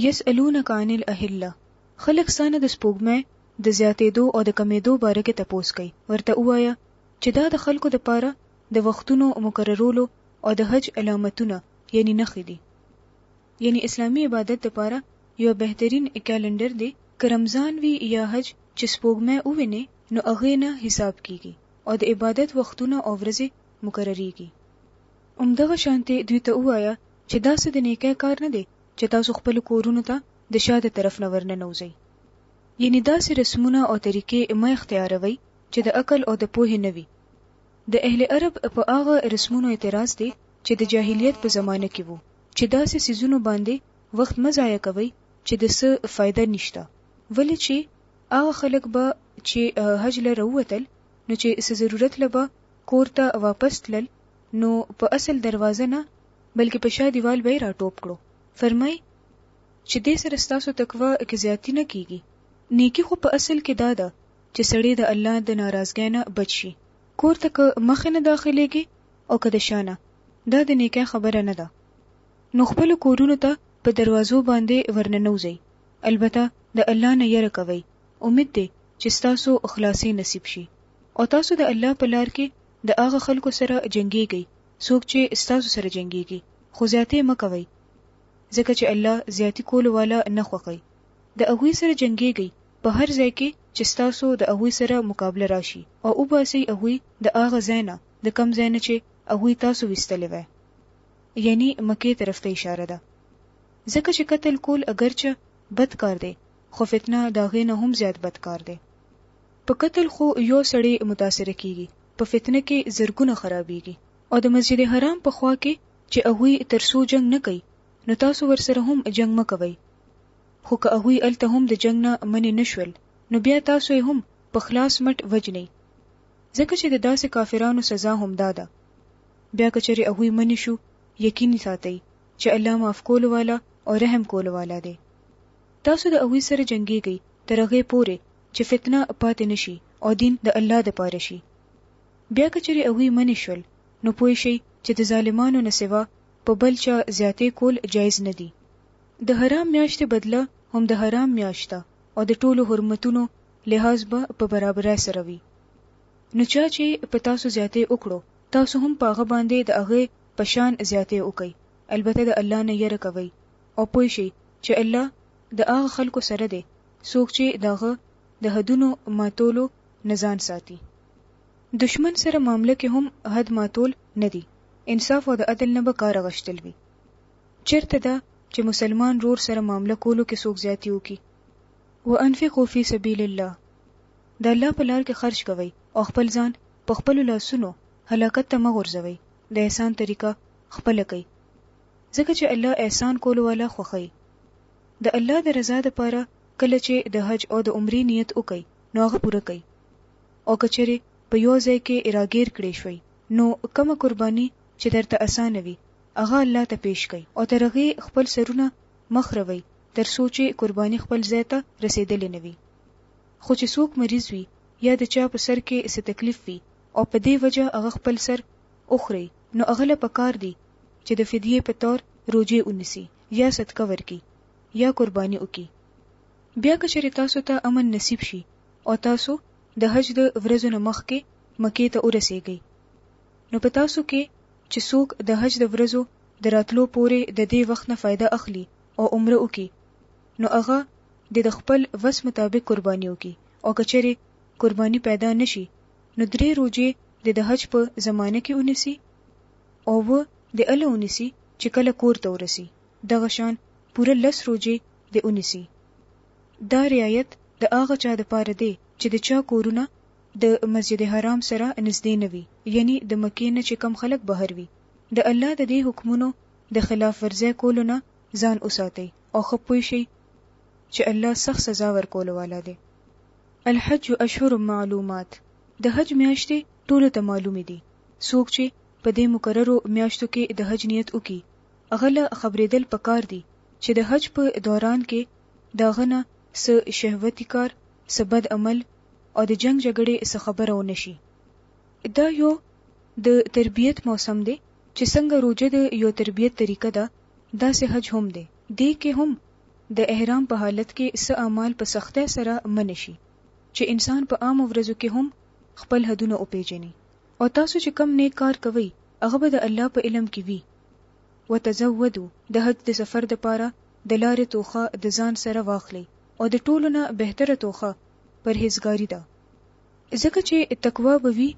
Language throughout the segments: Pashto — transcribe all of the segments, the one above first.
یسألونک عن الاهلة، خلک ستا نه د سپوږمۍ د زیاتېدو او د کمېدو باره کې تپوس کوي، ورته ووایه چې دا د خلکو دپاره د وختونو مقررولو او د حج علامتونه یعنی نښې دي. یعنی اسلامي عبادت دپاره یو بهترین کیلنډر دی، که رمضان وي یا حج چې سپوږمۍ ووینې نو هغې نه حساب کیږي او د عبادت وختونه او ورځې مقرریږي. همدغه شانتې دوی ته ووایه چې دا څه د نیکۍ کار نه دی چې تاسو خپلو کورونو ته د شا د طرف نه ورننوځئ. یعنی داسې رسمونه او طریقې مه اختیاروئ چې د عقل او د پوهې نه وي. د اهل عرب په هغه رسمونو اعتراض دی چې د جاهلیت په زمانه کې وو چې داسې څیزونو باندې وخت مه ضایع کوئ چې د څه فایده نشته ولې چې هغه خلک به چې حج له راووتل نو چې څه ضرورت له به کور ته واپس تلل نو په اصل دروازه نه بلکې په شا دیوال به یې راټوپ کړو. فرمایي چې دې سره ستاسو تقوا کې زیاتی نه کیږي. نیکي خو په اصل کې دا ده چې سړی د الله د ناراضګۍ نه بچ شي. کور ته که مخې نه داخلیږي او که د شا نه، دا د نیکۍ خبره نه ده. نو خپلو کورونو ته په دروازو باندې ورننوځئ، البته د الله نه یره کوئ، امید دی چې ستاسو خلاصی نصیب شي. او تاسو د الله په لار کې د هغه خلکو سره جنګیږئ څوک چې ستاسو سره جنګیږي، خو زیاتی مه کوئ، ځکه چې الله زیاتي کولو والا نه خوښوي. د هغوی سره جنګیږئ په هر ځای کې چې ستاسو د هغوی سره مقابله راشي او وباسئ هغوی د هغه ځای نه د کوم ځای نه چې هغوی تاسو ویستلی وای، یعنی مکې طرف ته اشاره ده، ځکه چې قتل کول اګرچه بد کار دی خو فتنه د هغې نه هم زیات بد کار دی. په قتل خو يو سړی متاثره کيږي، په فتنه کې زرګونه خرابيږي. او د مسجد حرام په خوا کې چې هغوی تر څو جنګ نه کوي نو تاسو ورسره هم جنګ مه کوئ، خو که هغوی هلته هم د جنګ نه منع نه شول نو بيا تاسو يې هم په خلاص مټ وژنئ، ځکه چې د داسې کافرانو سزا همدا ده. بيا که چېرې هغوی منع شو يقين ساتئ چې الله معاف کولو والا او رحم کولو والا دی. تاسو د هغوی سره جنګيږئ تر هغې پورې چې فتنه پاتې نه شي او دین د الله دپاره شي. بیا که چېرې هغوی منع شول نو پوه شئ چې د ظالمانو نه سوا په بل چا زیاتی کول جایز نه دي. د حرام میاشتې بدله هم د حرام میاشت ده او د ټولو حرمتونو لحاظ به په برابرۍ سره وي. نو چا چې په تاسو زیاتی وکړو تاسو هم په هغه باندې د هغه په شان زیاتی وکړئ، البته د الله نه یره کوئ او پوه شئ چې الله د هغه خلکو سره دی څوک چې د هغه د حدونو ماتولو نه ځان ساتي. دښمن سره معامله کې هم حد ماتول نه دي، انصاف او د عدل نه به کار اغشتل وي. چېرته ده چې مسلمان ورور سره معامله کولو کې څوک زیاتی وکړي. وانفقوا فی سبیل الله د الله په لار کې خرچ کوئ او خپل ځان په خپلو لاسونو هلاکت ته مه غورځوئ، د احسان طریقه خپله کړئ ځکه چې الله احسان کولو والا خوښوي. د الله د رضا دپاره کله چې د حج او د عمرې نیت وکړئ نو هغه پوره کړئ او که چېرې په یو ځای کې راګیر کړې شوئ نو کومه قرباني چې درته اسانه وي هغه الله ته پیش کړئ او تر هغې خپل سرونه مه خروئ تر څو چې قرباني خپل ځای ته رسېدلې نه وي. خو چې څوک مریض وي یا د چا په سر کې څه تکلیف وي او په دې وجه هغه خپل سر وخري نو هغه له پکار دي چې د فدیې په طور روژې ونیسي یا صدقه ورکړي یا قرباني وکړي. بیا که چېرې تاسو ته امن نصیب شي او تاسو د حج د ورځو نه مخکې مکې ته ورسېږئ نو په تاسو کې چې څوک د حج د ورځو د راتلو پورې د دې وخت نه فایده اخلي او عمره وکړي نو هغه دې د خپل وس مطابق قرباني وکړي او که چېرې قرباني پیدا نه شي نو درې روژې دې د حج په زمانه کې ونیسي او اووه دې هله ونیسي چې کله کور ته ورسي، دغه شان پوره لس روژې دې ونیسي. دا رعایت د هغه چا دپاره دی چې د چا کورونه د مسجد حرام سره نزدې نه وي، یعنی د مکې نه چې کوم خلک بهر وي. د الله د دې حکمونو د خلاف ورزۍ کولو نه ځان وساتئ او ښه پوه شئ چې الله سخت سزا ورکولو والا دی. الحج اشهر معلومات، د حج میاشتې ټولو ته معلومې دي، څوک چې په دې مقررو میاشتو کې د حج نیت وکړي هغه له خبرېدل پکار دي چې د حج په دوران کې د هغه نه څه شهوتي کار، څه بد عمل او د جنګ جګړې څه خبره ونه شي. دا یو د تربیت موسم دی چې څنګه روژه د یو تربیت طریقه ده داسې حج هم دی. دې کې هم د احرام په حالت کې څه اعمال په سختۍ سره منع شي چې انسان په عامو ورځو کې هم خپل حدونه وپېژني او تاسو چې کوم نېک کار کوئ هغه به د الله په علم کې وي. وتزودوا، د حج د سفر دپاره د لارې توښه د ځان سره واخلئ او د ټولو نه بهتره توښه پرهېزګاري ده. ځکه چې تقوا به وي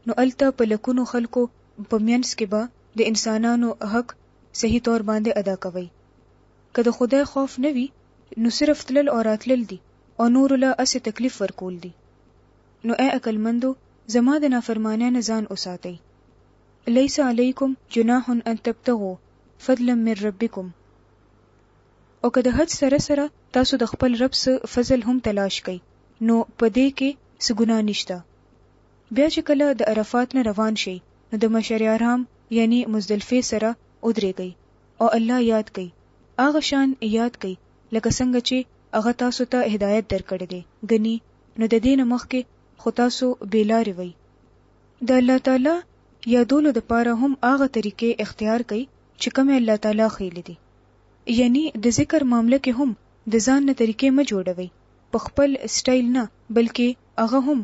نو هلته په لکونو خلکو په مینځ کې به د انسانانو حق صحیح طور باندې ادا کوئ. که د خدای خوف نه وي نو صرف تلل او راتلل دي او نورو له هسې تکلیف ورکول دي. نو ای عقلمندو زما د نافرمانۍ نه ځان وساتئ. لیس علیکم جناح ان تبتغوا فضلا من ربکم او که د حج سره سره تاسو د خپل رب څه فضل هم تلاش کړئ نو په دې کې څه ګناه نشته. بیا چې کله د عرفات نه روان شئ نو د مشعر حرام یعنی مزدلفې سره ودرېږئ او الله یاد کړئ، هغه شان یاد کړئ لکه څنګه چې هغه تاسو ته هدایت درکړی دی، ګني نو د دې نه مخکې خو تاسو بې لارې وئ. د الله تعالی یادولو دپاره هم هغه طریقې اختیار کړئ چې کومې الله تعالی ښیلې دي. یعنی د ذکر معامله کې هم د ځان نه طریقې مه جوړوئ، په خپل سټایل نه بلکې هغه هم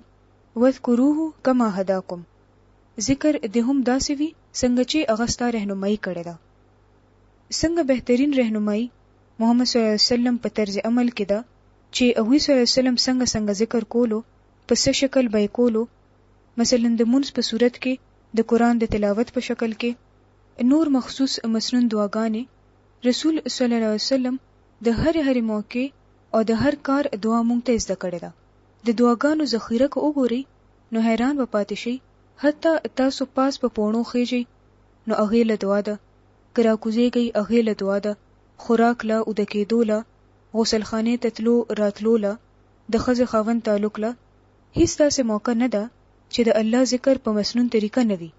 واذکروه کما هداکم ذکر دې هم داسې وي څنګه چې هغه ستا رهنمایي کړې ده. څنګه بهترین رهنمایي محمد صلی الله علیه وسلم په طرز عمل کې ده چې هغوی صلی الله علیه وسلم څنګه څنګه ذکر کولو، په څه شکل به یې کولو، مثلا د مونځ په صورت کې د قرآن د تلاوت په شکل کې، نور مخصوص مسنون دعاګانې، رسول صلی الله علیه وسلم د هرې هرې موقع او د هر کار دعا مونږ ته زده کړې ده، د دعاګانو ذخیره که وګورئ نو حیران به پاتې شئ، حتی تاسو پاس په پوڼو خېژئ نو هغې له دعا ده، که راکوزېږئ هغې له دعا ده، خوراک له، اوده کېدو له، غسل خانې ته تلو راتلو له، د ښځې خاوند تعلق له، هیڅ داسې موقع نه ده چې د الله ذکر په مسنون طریقه نه وي.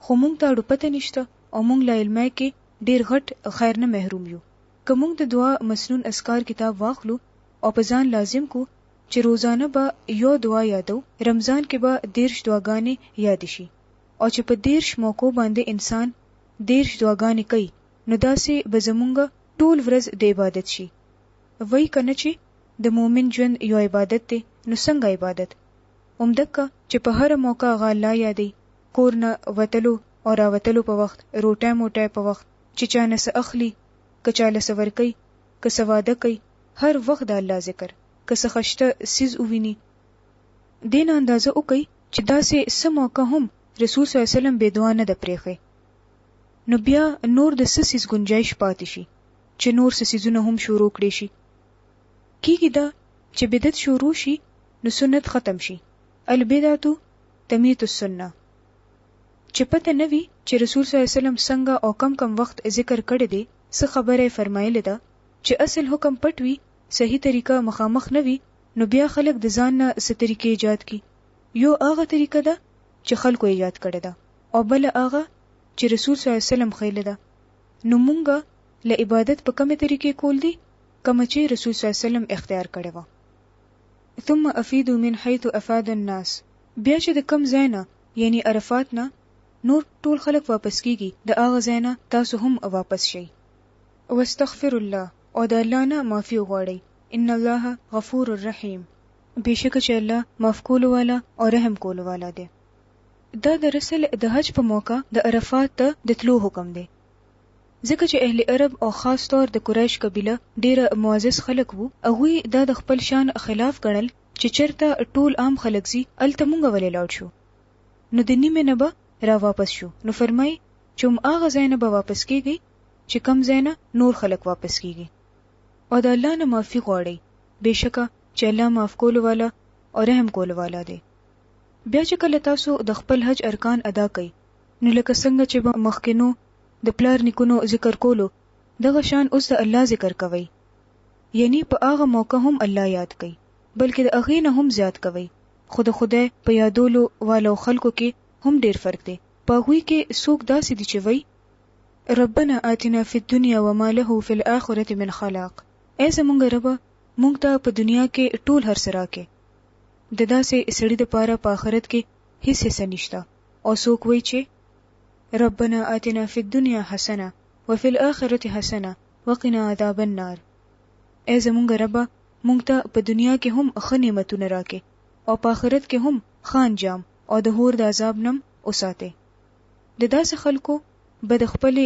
خو مونږ ته اړو پته نشته او مونږ لا علمۍ کې ډیر غټ خیر نه محروم یو. که مونږ د دعا مسنون اذکار کتاب واخلو او په ځان لازم کو چې روزانه به یو دعا یادو، رمضان کې به 30 دعاګانې یادې شي او چې په 30 موقعو باندې انسان 30 دعاګانې کوي نو داسې به زمونږ ټول ورځ د عبادت شي. وایي کنه چې د مؤمن ژوند یو عبادت دی نو څنګه عبادت؟ همدکه چې په هره موقع هغه الله یادوي، کور نه وتلو او راوتلو په وخت، روټۍ موټۍ په وخت، چې چا نه څه اخلي، که چا له څه ورکوي، که څه وعده کوي، هر وخت د الله ذکر، که څه خشته څیز وویني، دې نه اندازه وکړئ چې داسې څه موقع هم رسول صلی الله علیه وسلم بې دعا نه ده پرېښې، نو بیا نور د څه څیز ګنجایش پاتې شي چې نور څه څیزونه هم شروع کړې شي؟ کیږي دا چې بدعت شروع شي نو سنت ختم شي، البدعة تمیت السنة، چې پته نه وي چې رسول صلی الله علیه وسلم څنګه او کوم کوم وخت ذکر کړی دی، څه خبره یې فرمایلې ده، چې اصل حکم پټ وي، صحیح طریقه مخامخ نه وي نو بیا خلک د ځان نه څه طریقې ایجاد کړي، یو هغه طریقه ده چې خلکو ایجاد کړې ده او بله هغه چې رسول صلی الله علیه وسلم ښیلې ده، نو مونږ له عبادت په کومې طریقې کول دي؟ کومه چې رسول صلی الله علیه وسلم اختیار کړې وه. ثم افیضوا من حیث افاض الناس بیا چې د کوم ځای نه یعنی عرفات نه نور ټول خلک واپس کیږي د هغه ځای نه تاسو هم واپس شئ. واستغفروا الله او د الله نه معافي وغواړئ ان الله غفور رحیم بېشکه چې الله معاف کولو والا او رحم کولو والا دی. دا دراصل د حج په موقع د عرفات ته د تلو حکم دی. ځکه چې اهل عرب او خاص طور د قریش قبیله ډیره معزز خلک وو، هغوی دا د خپل شان خلاف ګڼل چې چرته ټول عام خلک ځي هلته مونږ ولې لاړ شو نو د نیمې نه به را واپس شو، نو فرمایي چې هم هغه ځای نه به واپس کیږئ چې کوم ځای نه نور خلک واپس کیږي او د الله نه معافي غواړئ، بېشکه چې الله معاف کولو والا او رحم کولو والا دی. بیا چې کله تاسو د خپل حج ارکان ادا کړئ نو لکه څنګه چې به مخکنو د پلار نیکونو ذکر کولو دغه شان اوس د الله ذکر کوئ یعنی په هغه موقع هم الله یاد کړئ بلکې د هغې نه هم زیات کوئ خو د خدای په یادولو والو خلکو کې هم ډیر فرق دی په هغوی کې څوک داسې دي چې وایي، ربنا آتنا فی الدنیا وما له فی الآخرة من خلاق ای زمونږ ربه مونږ ته په دنیا کې ټول هر څه راکړې د داسې سړي دپاره په آخرت کې هیڅ حصه نشته او څوک وایي چې. ربنا آتنا فی الدنیا حسنة وفی الآخرة حسنة وقنا عذاب النار. ای زمونږ ربه! مونږ ته په دنیا کې هم ښه نعمتونه راکړې او په آخرت کې هم ښه انجام او د اور د عذاب نه هم وساتې. د داسې خلکو به د خپلې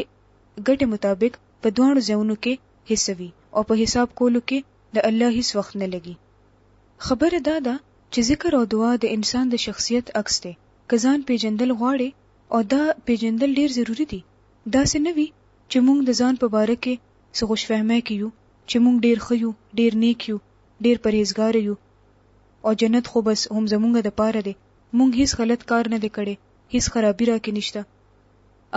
ګټې مطابق په دواړو ځایونو کې حصه وي او په حساب کولو کې د الله هیڅ وخت نه لګي. خبره دا ده چې ذکر او دعا د انسان د شخصیت عکس دی، که ځان پېژندل غواړې او دا پېژندل ډېر ضروري دي، داسې نه وي چې مونږ د ځان په باره کې څه خوشفهمۍ کې یو چې مونږ ډېر ښه یو، ډېر نېک یو، ډېر پرهېزګاره یو او جنت خو بس هم زمونږ د پاره دی، مونږ هیڅ غلط کار نه دی کړی، هیڅ خرابي راکې نشته.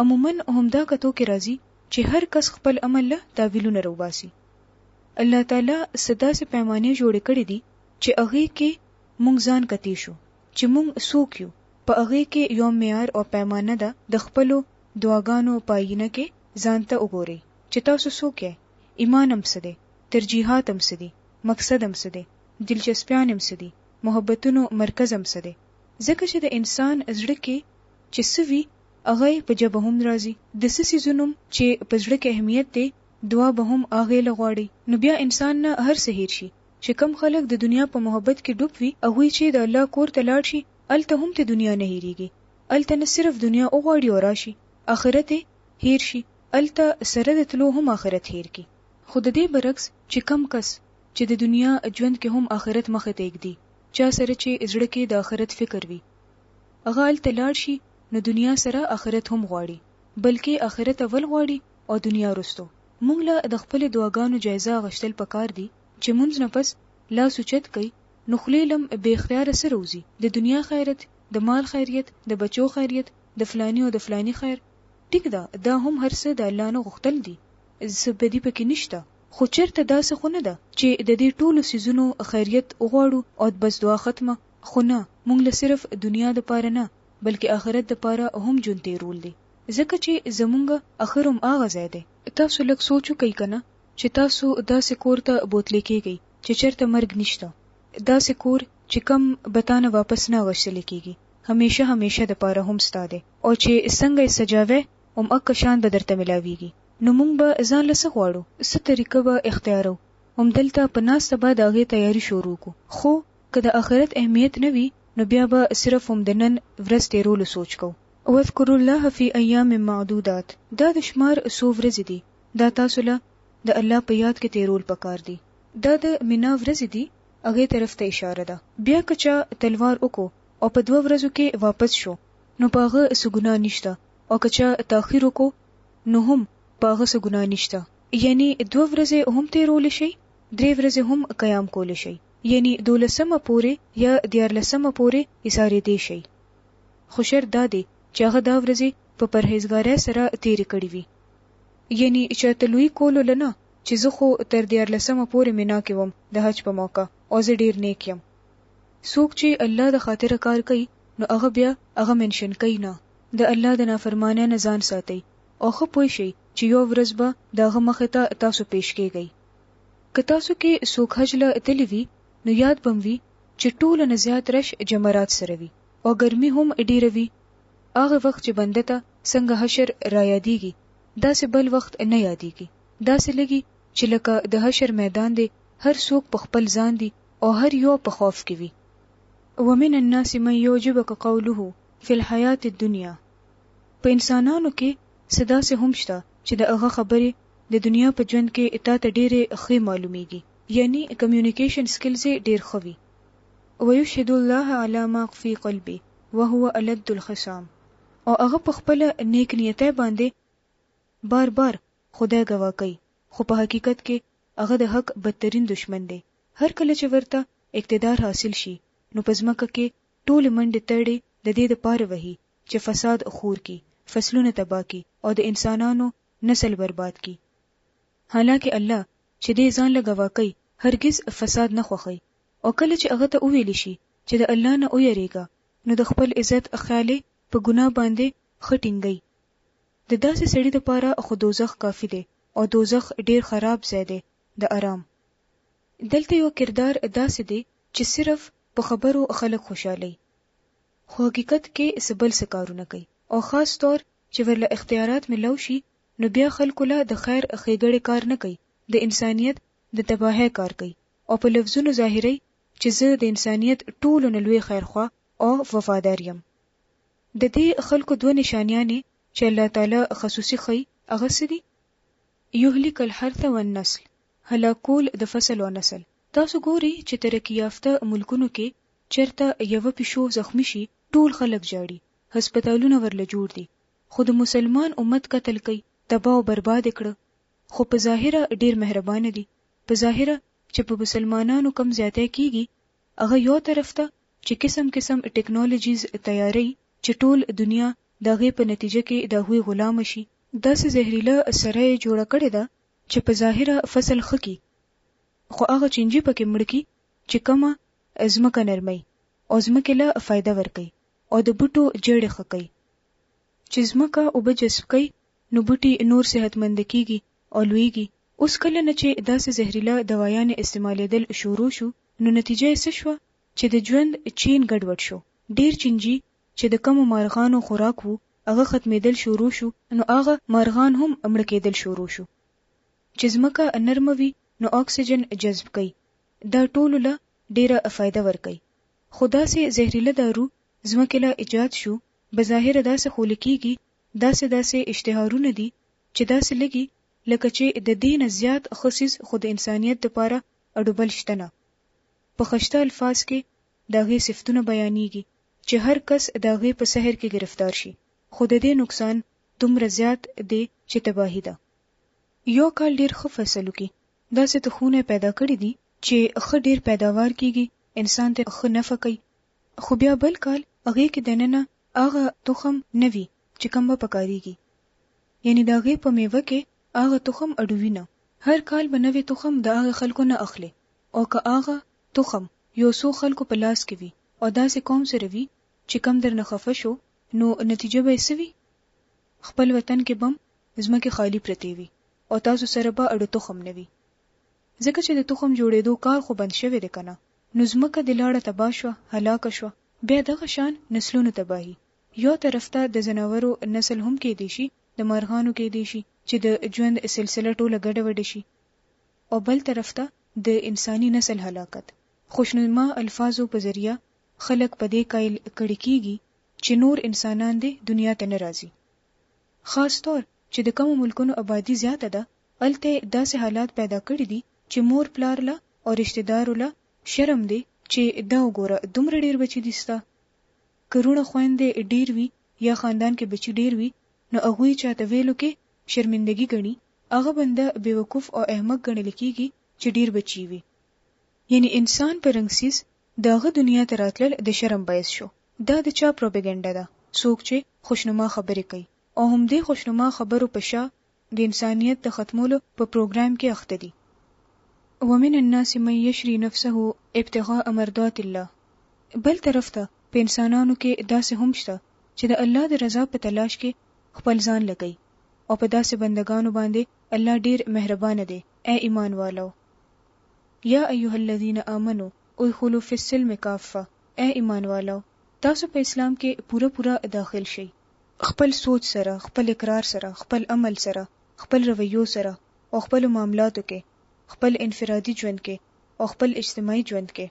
عموماً همدا کتو کې راځي چې هر کس خپل عمل له تاویلونه راوباسي. الله تعالی څه داسې پیمانې جوړې کړې دي چې هغې کې مونږ ځان کتی شو چې مونږ څوک یو، په هغې کې یو معیار او پیمانه ده د خپلو دعاګانو په آیینه کې ځان ته وګورئ چې تاسو څوک یئ، ایمان هم څه دی، ترجیحات هم څه دي، مقصد هم څه دی، دلچسپیانې هم څه دي، محبتونو مرکز هم څه دی، ځکه چې د انسان زړه کې چې څه وي هغه یې په ژبه هم راځي، د څه څیزونو چې په زړه کې اهمیت دی دعا به هم هغې له غواړي، نو بیا انسان نه هر څه هیر شي، چې کوم خلک د دنیا په محبت کې ډوب وي هغوی چې د الله کور ته لاړ شي هلته هم ترې دنیا نه هیریږي، هلته نه صرف دنیا وغواړي او راشي اخرت یې هیر شي، هلته سره د تلو هم اخرت هیر کړي. خو د دې برعکس چې کوم کس چې د دنیا ژوند کې هم اخرت مخې ته ږدي، چا سره چې زړه کې د اخرت فکر وي هغه هلته لاړ شي نو دنیا سره اخرت هم غواړي بلکې اخرت اول غواړي او دنیا وروسته. مونږ له د خپلې دعاګانو جایزه اغشتل پکار دي چې مونځ نه پس لاس اوچت کړئ نو خولې لم بې اختیاره څه راوځي د دنیا خیرت، د مال خیریت، د بچو خیریت، د فلاني او د فلاني خیر، ټیک ده دا هم هر څه د الله نه غوښتل دي څه بدي پکې نشته خو چرته داسې خو نه ده چې د دې ټولو څیزونو خیریت وغواړو او بس دعا ختمه خو نه مونږ له صرف دنیا د پاره نه بلکې اخرت د پاره هم ژوند تیرول دي ځکه چې زمونږ اخر هم هغه ځای دی. تاسو لږ سوچ وکړئ کنه چې تاسو داسې کور ته بوتلې کیږئ چې چرته مرګ نشته داسې کور چې کوم به تانه واپس نه اغشتل کیږي همیشه همیشه د پاره هم ستا دی او چې څنګه یې سجاوی هم اکه شان به درته ملاویږي نو مونږ به ځان له څه غواړو څه طریقه به اختیارو هم دلته په ناسته به د هغې تیاري شروع کو خو که د اخرت اهمیت نه وي نو بیا به صرف هم د نن ورځ تیرولو سوچ کوو. واذکروا الله فی ایام معدودات دا د شمار څو ورځې دي دا تاسو له د الله په یاد کې تیرول پکار دي. دا د مینا ورځې دي هغې طرف ته اشاره ده. بیا که چا تلوار وکړو او په دوه ورځو کې واپس شو نو په هغه څه ګناه نشته او که چا تاخیر وکړو نو هم په هغه څه ګناه نشته یعنی دوه ورځې هم تیرولی شئ درې ورځې هم قیام کولی شئ یعنی دولسمه پورې یا دیارلسمه پورې ایساریدی شئ خو شرط دا دی چې هغه دا ورځې په پرهیزګارۍ سره تیرې کړې وي یعنی چاته لویي کولو له نه چې زه خو تر دیارلسمه پورې مینا کې وم د حج په موقع او زه ډیر نیک یم. څوک چې الله د خاطره کار کوي نو هغه بیا هغه منشن کوي نه. د الله د نافرمانۍ نه ځان ساتئ او ښه پوه شئ چې یوه ورځ به د هغه مخې ته تاسو پیش کیږئ. که تاسو کې څوک حج له تللي وي نو یاد به م وي چې ټولو نه زیات رش جمرات سره وي او ګرمي هم ډیره وي. هغه وخت چې بنده ته څنګه حشر رایادیږي داسې بل وخت نه یادیږي. داسې لګي چې لکه د حشر میدان دی هر څوک په خپل ځان دي او هر يو په خوف کې وي. ومن الناس من يعجبک قوله فی الحیاة الدنیا په انسانانو کې څه داسې هم شته چې د هغه خبرې د دنیا په ژوند کې تاته ډېرې ښې معلومېږي یعنی کمیونیکیشن سکلز یې ډېر ښه وي. ویشهد الله علی ما فی قلبه وهو الد الخصام او هغه په خپله نیک نیتۍ باندې بار بار خدای ګواه کوي خو په حقیقت کې هغه د حق بدترین دښمن دی. هر کله چې ورته اقتدار حاصل شي نو په ځمکه کې ټولې منډې ترړې د دې دپاره وهي چې فساد خور کړي، فصلونه تباه کړي او د انسانانو نسل برباد کړي. حالانکه الله چې دی ځان له ګواه کوي هرګز فساد نه خوښوي او کله چې هغه ته وویل شي چې د الله نه ویریږه نو د خپل عزت خیال یې په ګناه باندې ښه ټینګوي. د داسې سړي دپاره خو دوزخ کافي دی او دوزخ ډیر خراب ځای دی د ارام. دلته یو کردار داسې دی چې صرف په خبرو خلک خوشحالوي خو حقیقت کې څه بل څه کارونه کوي او خاص طور چې ورله اختیارات ملاو شي نو بیا خلکو له د خیر ښیګړې کار نه کوي د انسانیت د تباهۍ کار کوي او په لفظونو ظاهروي چې زه د انسانیت ټولو نه لوی خیرخواه او وفادار یم. د دې خلکو دوه نشانیانې چې الله تعالی خصوصي ښيي هغه څه دي؟ یهلک الحرث والنسل، هلاک کول د فصل او نسل. تاسو ګورئ چې ترقي یافته ملکونو کې چرته یوه پیشو زخمي شي ټول خلک ژاړي، هسپتالونه ورله جوړ دي، خو د مسلمان امت قتل کوي، تباه او برباد یې کړه، خو په ظاهره ډیر مهربانه دي، په ظاهره چې په مسلمانانو کوم زیاتی کیږي هغه یو طرف ته چې قسم قسم ټکنالوجیز تیاروي چې ټول دنیا د هغې په نتیجه کې د هغوی غلامه شي، داسې زهریله سره یې جوړه کړې ده چې په ظاهره فصل ښه کړي خو هغه چینجي پکې مړ کړي چې کومه ځمکه نرموي او ځمکې له فایده ورکوي او د بوټو جړې ښه کوي. چې ځمکه اوبه جذب کوي نو بوټي نور صحتمند کیږي او لویږي، اوس کله نه چې داسې زهریله دوایانې استعمالیدل شروع شو نو نتیجه یې څه شوه چې د ژوند چین ګډوډ شو، ډیر چینجي چې د کومو مارغانو خوراک وو هغه ختمیدل شروع شو نو هغه مارغان هم مړه کیدل شروع شو. چې ځمکه نرمه وي نو اکسیجن جذب کوي دا ټولو له ډیره فایده ورکوي خو داسې زهریله دارو ځمکې له ایجاد شو بظاهره داسې ښول کیږي داسې داسې اشتهارونه دي چې داسې لګي لکه چې د دې نه زیات ښه څیز خو د انسانیت دپاره اډو بل شته نه. په خشته الفاظ کې د هغې صفتونه بیانیږي چې هر کس د هغې په سحر کې ګرفتار شي خو د دې نقصان دومره زیات دې چې تباهي ده. یو کال ډیر ښه فصل وکړي داسې تخمونه یې پیدا کړي دي چې ښه ډیر پیداوار کیږي انسان ته ښه نفع کوي خو بیا بل کال هغې کې دننه هغه تخم نه وي چې کوم به پکاریږي یعنی د هغې په میوه کې هغه تخم اډوي نه. هر کال به نوی تخم د هغه خلکو نه اخلې او که هغه تخم یو څو خلکو په لاس کې وي او داسې قوم سره وي چې کوم درنه خفه شو نو نتیجه به یې څه وي؟ خپل وطن کې به هم ځمکې خالي پرتې وي او تاسو سره به اډو تخم نه وي ځکه چې د تخم جوړېدو کار خو بند شوی دی کنه نو ځمکه دې لاړه تباه شوه هلاکه شوه بیا دغه شان نسلونو تباهي یو طرف ته د ځناورو نسل هم کېدی شي د مارغانو کېدی شي چې د ژوند سلسله ټوله ګډه وډه شي او بل طرف ته د انساني نسل هلاکت. خوشنما الفاظو په ذریعه خلک په دې قایل کړي کیږي چې نور انسانان دې دنیا ته نه راځي. خاص طور چې د کومو ملکونو ابادي زیاته ده هلته یې داسې حالات پیدا کړي دي چې مور پلار له او رشته دارو له شرم دی چې دا وګوره دومره ډیر بچي دي ستا. که روڼه خویندې ډیر وي یا خاندان کې بچي ډیر وي نو هغوی چاته ویلو کې شرمندګي ګڼي، هغه بنده بې وقوف او احمق ګڼل کیږي چې ډیر بچي وي. یعنی انسان په رنګ څیز د هغه دنیا ته راتلل د شرم باعث شو. دا د چا پروپیګنډه ده؟ څوک چې خوشنما خبرې کوي او همدې خوشنما خبرو په شا د انسانیت د ختمولو په پروګرام کې اخته دي. ومن الناس من یشری نفسه ابتغاء مرضات الله بل طرف ته په انسانانو کې داسې هم شته چې د الله د رضا په تلاش کې خپل ځان لګوي او په داسې بندګانو باندې الله ډیر مهربانه دی، ای ایمان والو! یا ایها الذین آمنو ادخلوا فی السلم کافة ای ایمان والو! تاسو په اسلام کې پوره پوره داخل شئ، خپل سوچ سره، خپل اقرار سره، خپل عمل سره، خپل رویو سره او خپلو معاملاتو کې، خپل انفرادي ژوند کې او خپل اجتماعي ژوند کې.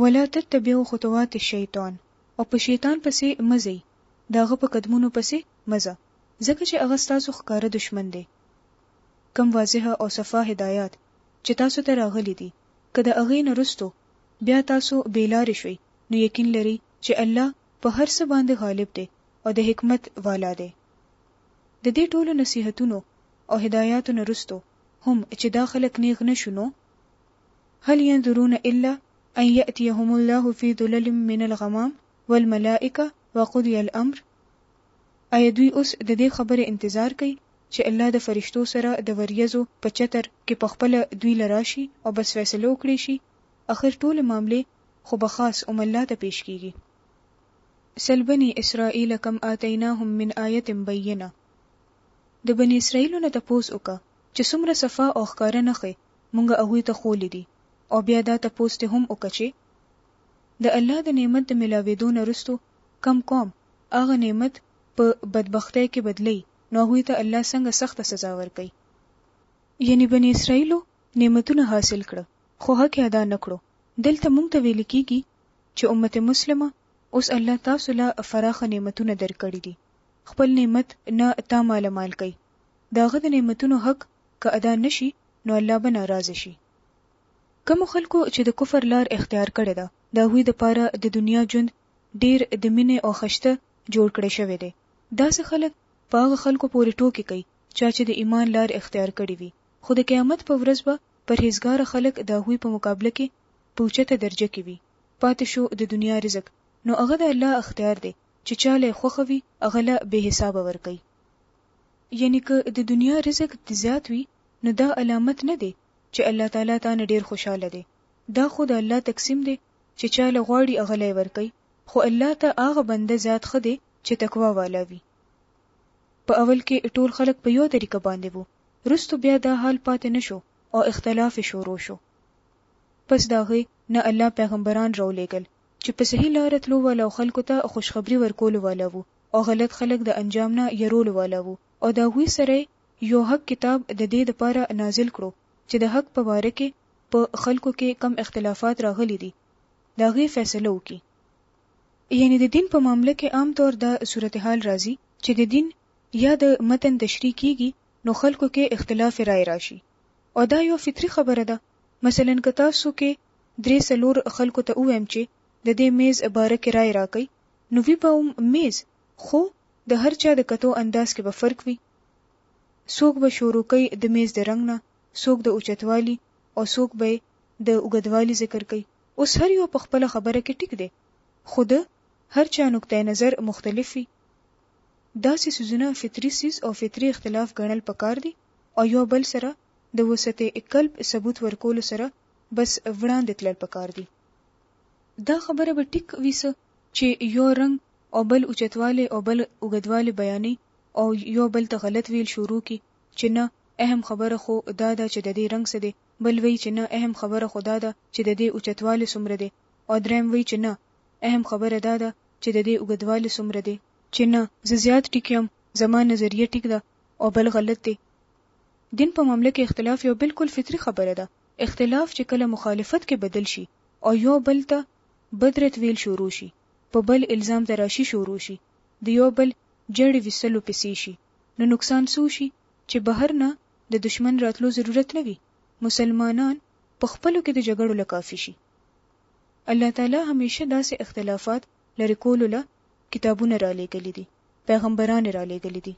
ولا تتبعوا خطوات الشیطان او په شیطان پسې مه ځئ، د هغه په قدمونو پسې مه ځه، ځکه چې هغه ستاسو ښکاره دښمن دی. کوم واضح او صفا هدایات چې تاسو ته راغلي دي، که د هغې نه وروسته بیا تاسو بې لارې شوئ، نو یقین لرئ چې الله په هر څه باندې غالب دی او د حکمت والا دی. د دې ټولو نصیحتونو او هدایاتو نه وروسته هم چې دا خلک نیغ نه شو نو، هل ينظرون الا ان يأتيهم الله في ظلل من الغمام والملائکة وقضي الامر آیا دوی اوس د دې خبرې انتظار کوي چې الله د فرشتو سره د وریځو په چتر کې په خپله دوی له راشي او بس فیصله وکړی شي؟ اخر ټولې معاملې خو به خاص هم الله ته پیش کیږي. سل بني اسرائیل کم آتیناهم من آیة بینة د بني اسرائیلو نه تپوس وکړه چې څومره صفا او ښکاره نښې مونږ هغوی ته ښولې دي او بیا دا تپوس ترې هم وکړه چې د الله د نعمت د ملاوېدو نه وروسته کوم قوم هغه نعمت په بدبختۍ کې بدلوي نو هغوی ته الله څنګه سخته سزا ورکوي. یعنی بني اسرائیلو نعمتونه حاصل کړه خو حق یې ادا نه کړو. دلته مونږ ته ویل کیږي چې امت مسلمه اوس الله تاسو له فراخه نعمتونه درکړي دي خپل نعمت نه تا ماله مال کوي د هغه د نعمتونو حق که ادا نه شي نو الله به ناراضه شي. کومو خلکو چې د کفر لار اختیار کړې ده د هغوی دپاره د دنیا ژوند ډیر د مینې او خشته جوړ کړی شوی دی. داسې خلک په هغه خلکو پورې ټوکې کوي چا چې د ایمان لار اختیار کړې وي خو د قیامت په ورځ به پرهیزګاره خلک د هغوی په مقابله کې په اوچته درجه کې وي. پاتې شو د دنیا رزق نو هغه د الله اختیار دی چې چا له یې خوښه وي هغه له بې حسابه ورکوي. یعنې که د دنیا رزق دې زیات وي نو دا علامت نه دی چې الله تعالی تا نه ډیر خوشحاله دی، دا خو د الله تقسیم دی چې چا له غواړي هغه له یې ورکوي، خو الله ته هغه بنده زیات ښه دی چې تقوا والا وي. په اول کې ټول خلک په یو طریقه باندې وو، وروسته بیا دا حال پاتې نه شو او اختلاف یې شروع شو. پس د هغې نه الله پیغمبران راولېږل چې په صحیح لاره تلو والاو خلکو ته خوشخبري ورکولو والا وو او غلط خلک د انجام نه یرولو والا وو او د هغوی سره یې یو حق کتاب د دې دپاره نازل کړو چې د حق په باره کې په خلکو کې کوم اختلافات راغلي دي د هغې فیصله وکړي. یعنې د دین په معامله کې عام طور دا صورتحال راځي چې د دین یا د متن تشریح کیږي نو خلکو کې اختلاف رای راشي او دا یوه فطري خبره ده مثلاً که تاسو کې درې څلور خلکو ته ووایم چې د دې میز باره کې رای راکړئ نو وي به هم میز خو د هر چا د کتو انداز کې به فرق وي څوک به شروع کوي د میز د رنګ نه څوک د اوچتوالي او څوک به یې د اوږدوالي ذکر کوي اوس هر یو په خپله خبره کې ټیک دی خو د هر چا نقطه نظر مختلف وي داسې څیزونه فطري څیز او فطري اختلاف ګڼل پکار دي او یو بل سره د وسعت قلب ثبوت ورکولو سره بس وړاندې تلل پکار دي. دا خبره به ټیک وي څه چې یو رنګ او بل اوچتوالی او بل اوږدوالی بیانوي او یو بل ته غلط ویل شروع کړي چې نه اهم خبره خو دا ده چې ددې رنګ څه دی، بل وایي چې نه اهم خبره خو دا ده چې ددې اوچتوالی څومره دی او دریم وایي چې نه اهم خبره دا ده چې ددې اوږدوالی څومره دی. چې نه زه زیات ټیک یم، زما نظریه ټیک ده او بل غلط دی. دین په معامله کې اختلاف یو بالکل فطري خبره ده، اختلاف چې کله مخالفت کې بدل شي او یو بل ته بد رد ویل شروع شي، په بل الزام تراشي شروع شي، د یو بل جړې ویستلو پسې شي نو نقصان څه وشي چې بهر نه د دښمن راتلو ضرورت نه وي، مسلمانان په خپلو کې د جګړو له کافي شي. الله تعالی همیشه داسې اختلافات لرې کولو له کتابونه رالېږلي دي، پیغمبران یې رالېږلي دي.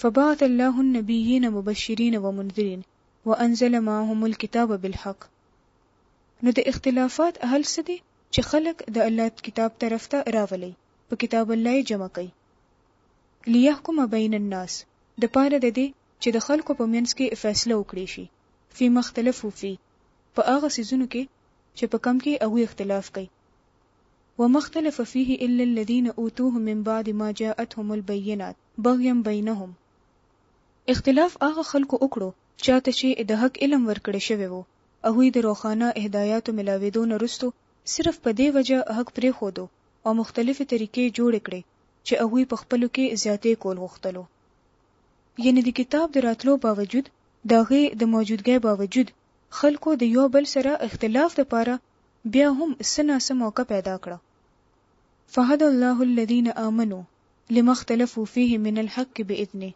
فبعث الله النبیین مبشرین ومنذرین وانزل معهم الکتاب بالحق نو د اختلافات حل څه دی چې خلک د الله کتاب طرف ته راولئ، په کتاب الله یې جمع کړئ. لیحکم بین الناس د پاره د دې چې د خلکو په منځ کې فیصله وکړی شي، فیما اختلفو فیه په هغه څیزونو کې چې په کوم کې هغوی اختلاف کوي. وما اختلف فيه الا الذين اوتوه من بعد ما جاءتهم البينات بغيا بينهم اختلاف هغه خلکو وکړو چا ته چې د حق علم ورکړی شوی وو، هغوی د روښانه هداياتو ملاوېدو نه وروسته صرف په دې وجه حق پرېښودو او مختلفې طريقې يې جوړې کړې چې هغوی په خپلو کې زياتی کول غوښتلو. يعنې د کتاب د راتلو باوجود، د هغې د موجودګۍ باوجود خلکو د يو بل سره اختلاف دپاره بیا هم څه نا څه موقع پیدا کړه. فهدی الله الذین آمنو لما اختلفو فیه من الحق باذنه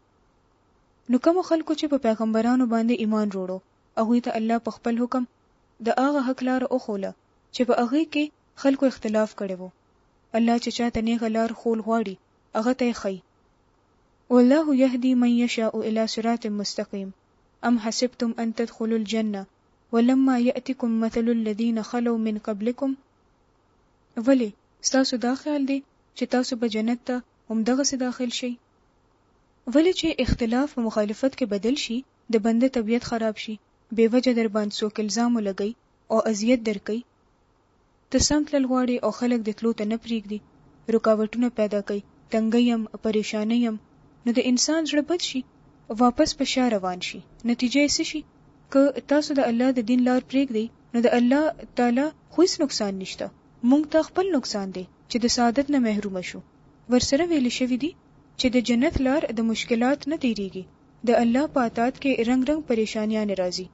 نو کومو خلکو چې په پیغمبرانو باندې ایمان روړو هغوی ته الله په خپل حکم د هغه حق لاره وښوله چې په هغې کې خلکو اختلاف کړی وو. الله چې چاته نیغه لار ښول غواړي هغه ته یې ښیي. والله یهدی من یشاء الی صراط مستقیم ام حسبتم ان تدخلوا الجنة ولما یأتکم مثل الذین خلو من قبلکم ولې ستاسو دا خیال دی چې تاسو به جنت ته همدغسې داخل شئ؟ ولې چې اختلاف په مخالفت کې بدل شي، د بنده طبیعت خراب شي، بې وجه درباندې څوک الزام ولګوي او اذیت درکوي، ته سم تلل غواړې او خلک دې تلو ته نه پرېږدي، رکاوټونه پیدا کوي، تنګه یم، پریشانه یم، نو د انسان زړه بد شي، واپس په شا روان شي، نتیجه یې څه شي؟ که تاسو د الله د دین لار پرېږدئ نو د الله تعالی خو هیڅ نقصان نشته، مونږ ته خپل نقصان دی چې د سعادت نه محرومه شو. ورسره ویل شوي دي چې د جنت لار د مشکلات نه تیریږي، د الله په اطاعت کې رنګ رنګ پریشانیانې راځي.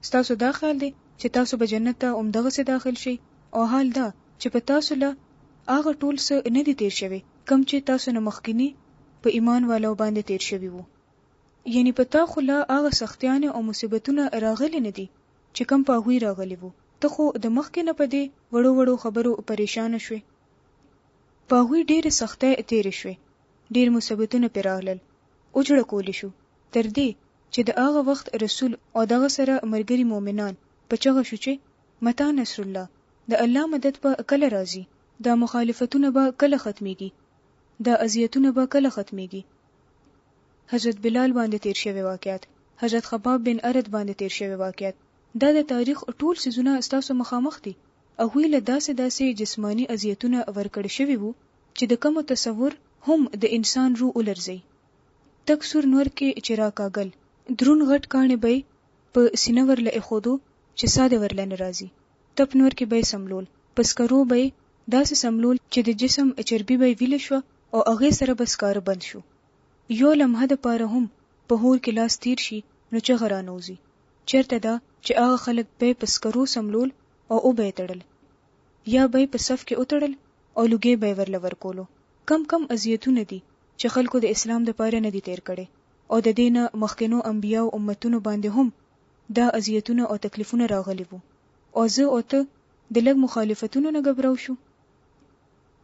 ستاسو دا خیال دی چې تاسو به جنت ته همدغسې داخل شئ او حال دا چې په تاسو لا هغه ټول څه نه دي تېر شوي کوم چې تاسو نه مخکني په ایمان والو باندې تېر شوي وو. یعنی په تا خو لا هغه سختیانې او مصیبتونه راغلي نه دي چې کوم په هغوی راغلي وو، ته خو د مخکې نه په دې وړو وړو خبرو پریشانه شوې. په هغوی ډېرې سختۍ تېرې شوې، ډېر مصیبتونه پرې راغلل، وجړکول شو، تر دې چې د هغه وخت رسول او د هغه سره ملګري مؤمنان په چغه شو چې، متی نصرالله، د الله مدد به کله راځي؟ دا مخالفتونه به کله ختمېږي؟ دا اذیتونه به کله ختمېږي؟ حضرت بلال باندې تېر شوي واقعات، حضرت خباب بن ارت باندې تېر شوي واقعات، دا د تاریخ ټول څیزونه ستاسو مخامخ دي، هغوی له داسې داسې جسماني اذیتونه ورکړ شوي وو چې د کومو تصور هم د انسان روح ولرزوي. تک سور نور کې چې راکاږل، درون غټ کاڼی به یې په سینه ورله ایښودو چې ساه دې ورله نه راځي، تپ نور کې به یې څملول، په سکرو به یې داسې څملول چې د جسم چربي به یې ویلې شوه او هغې سره به سکاره بند شو. یو لمحه د پاره هم په هور کې لاس تیر شي نو چغه رانه وځي. چرته ده چې هغه خلک به یې په سکرو څملول او وبه یې تړل. یا به یې په صف کې وتړل او لوګی به یې ورله ورکولو. کم کم اذیتونه دي چې خلکو د اسلام د پاره نه دي تیر کړي او د دې نه مخکنو انبیاو امتونو باندې هم دا اذیتونه او تکلیفونه راغلي وو او زه او ته د لږ مخالفتونو نه ګبراو شو؟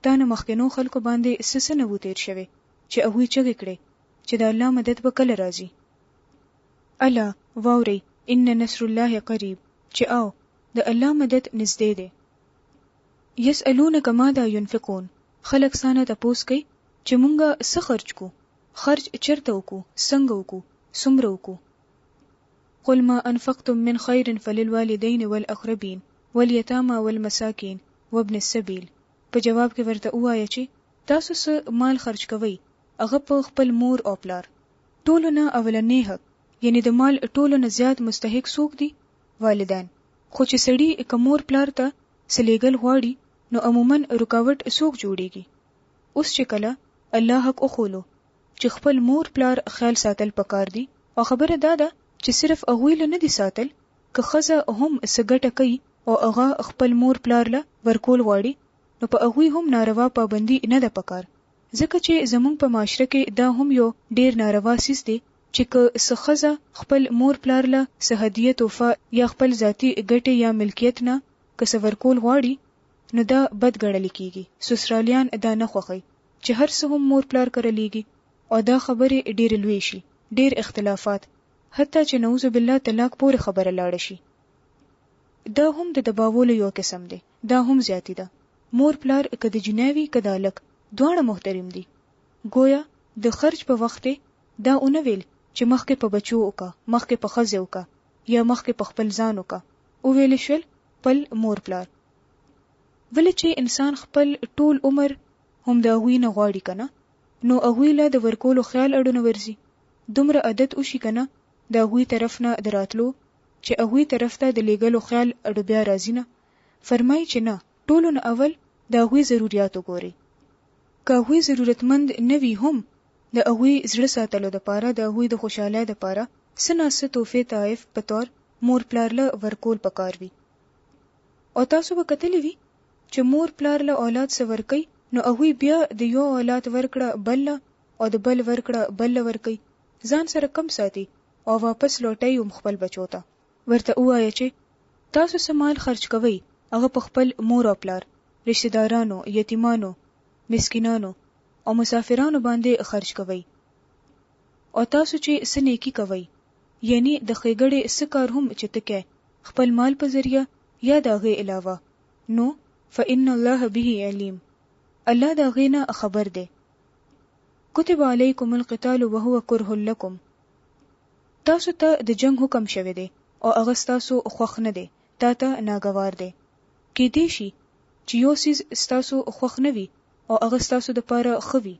تا نه مخکنو خلکو باندې څه څه نه وو تیر شوی چې هغوی چغې کړې چې د الله مدد به کله راځي؟ الا، واورئ، ان نصر الله قریب، چې آو، د الله مدد نږدې دی. یسألونک ماذا ینفقون، خلک ستا نه تپوس کوي چې مونږ څه خرچ کړو، خرچ چرته وکړو، څنګه وکړو، څومره وکړو؟ قل ما انفقتم من خیر فللوالدین والاقربین والیتامی والمساکین وابن السبیل، په جواب کې ورته ووایه چې تاسو څه مال خرچ کوئ هغه په خپل مور او پلار. ټولو نه اولنی حق یعنی د مال ټولو نه زیات مستحق څوک دي؟ والدین. خو چې سړي که مور پلار ته څه لیږل غواړي نو عموماً رکاوټ څوک جوړیږي؟ اوس چې کله الله حق وښولو چې خپل مور پلار خیال ساتل پکار دي او خبره دا ده چې صرف هغوی له نه دي ساتل که ښځه هم څه ګټه کوي او هغه خپل مور پلار له ورکول غواړي نو په هغوی هم ناروا پابندي نه ده پکار ځکه چې زمونږ په معاشره کې دا هم یو ډیر ناروا څیز دی چې که څه ښځه خپل مور پلار له څه هدیه تحفه یا خپل ذاتي ګټې یا ملکیت نه که څه ورکول غواړي نو دا بد ګڼل کیږي، سسرالیان دا نه خوښوي چې هر څه هم مور پلار کره لیږي او دا خبرې ډیرې لویې شي، ډیر اختلافات حتی چې نعوذ بالله طلاق پورې خبره لاړه شي. دا هم د دباولو یو قسم دی، دا هم زیاتی ده. مور پلار که د جینۍ وي که د هلک دواړه محترم دي. ګویا د خرچ په وخت یې دا ونه ویل چې مخکې په بچو وکه، مخکې په ښځې وکه یا مخکې په خپل ځان وکه، وویل شول خپل مور پلار. ولې چې انسان خپل ټول عمر هم د هغوی نه غواړي کنه نو هغوی له د ورکولو خیال اړو نه ورځي، دومره عادت وشي کنه د هغوی طرف نه د راتلو چې هغوی طرف ته د لیږلو خیال اړو بیا راځي نه، فرمايي چې نه ټولو نه اول د هغوی ضروریات وګورئ. که هغوی ضرورتمند نه وي هم د هغوی زړه ساتلو د پاره د هغوی د خوشحالۍ د پاره څه نا څه تحفې تحائف په طور مور پلار له ورکول پکار وي. او تاسو به کتلي وي چې مور پلار له اولاد څه ورکوي نو هغوی بیا د یو اولاد ورکړه بل له او د بل ورکړه بل له ورکوي ځان سره کم ساتي او واپس لوټوي هم خپل بچو ته. ورته ووایه چې تاسو څه مال خرچ کوئ هغه په خپل مور او پلار، رشته دارانو، یتیمانو، مسکینانو او مسافرانو باندې خرچ کوئ او تاسو چې څه نیکي کوئ یعنی د ښېګړې څه کار هم چې ته کوې خپل مال په ذریعه یا د هغې علاوه نو فإن الله به علیم الله د هغې نه خبر دی. کتب علیکم القتال وهو کره لکم تاسو ته د جنګ حکم شوی دی او هغه ستاسو خوښ نه دی، تاته ناګوار دی. کیدی شي چې یو څیز ستاسو خوښ نه وي او هغه ستاسو دپاره ښه وي.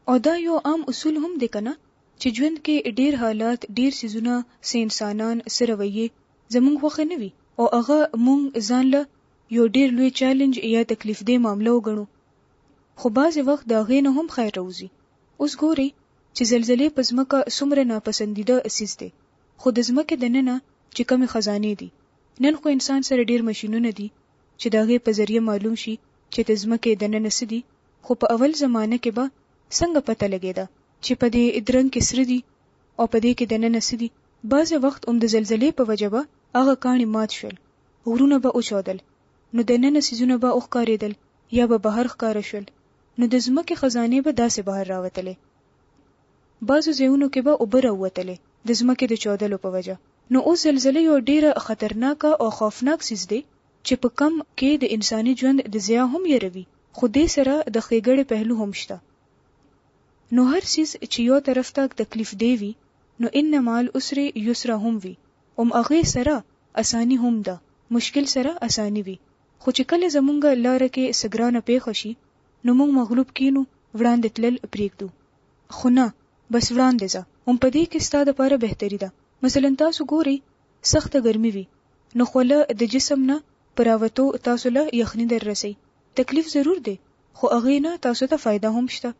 او دا یو عام اصول هم دی کنه چې ژوند کې ډیر حالات، ډیر څیزونه، څه انسانان، څه رویې زمونږ خوښې نه وي او هغه مونږ ځان له یو ډیر لوی چیلنج یا تکلیف ده معامله وګڼو خو بعضې وخت د هغې نه هم خیر راوځي. اوس ګورئ چې زلزلې په ځمکه څومره ناپسندیده څیز دی خو د ځمکې دننه چې کومې خزانې دي. نن خو انسان سره ډېر مشینونه دي چې د هغې په ذریعه معلوم شي چې د ځمکې دننه څه دي، خو په اول زمانه کې به څنګه پته لګېده چې په دې درنګ کې سره دي او په دې کې دننه څه دي؟ بعضې وخت هم د زلزلې په وجه به هغه کاڼي مات شول، غرونه به وچاودل، نو دننه څیزونه به وښکارېدل یا به بهر ښکاره شول، نو د ځمکې خزانې به داسې بهر راوتلې. بعضو ځایونو کې به اوبه راووتلې د ځمکې د چاودلو په وجه. نو اوس زلزله یو ډېره خطرناکه او خوفناک څیز دی چې په کم کې د انساني ژوند د ضیاع هم یره وي، خو دې سره د ښېګړې پهلو هم شته. نو هر څیز چې یو طرف ته تکلیف دې وي نو ان مع العسر یسرا هم وي هم هغې سره اساني هم ده، مشکل سره اساني وي، خو چې کله زمونږ لاره کې څه ګرانه پېښه شي نو مونږ مغلوب کینو وړاندې تلل پرېږدو. خو نه بس وړاندې ځه هم په دې کې ستا دپاره بهتري ده. مثلاً تاسو ګورئ سخته ګرمي وي نو خوله د جسم نه په راوتو تاسو له یخني در رسي، تکلیف ضرور دی خو هغې نه تاسو ته فایده هم شته.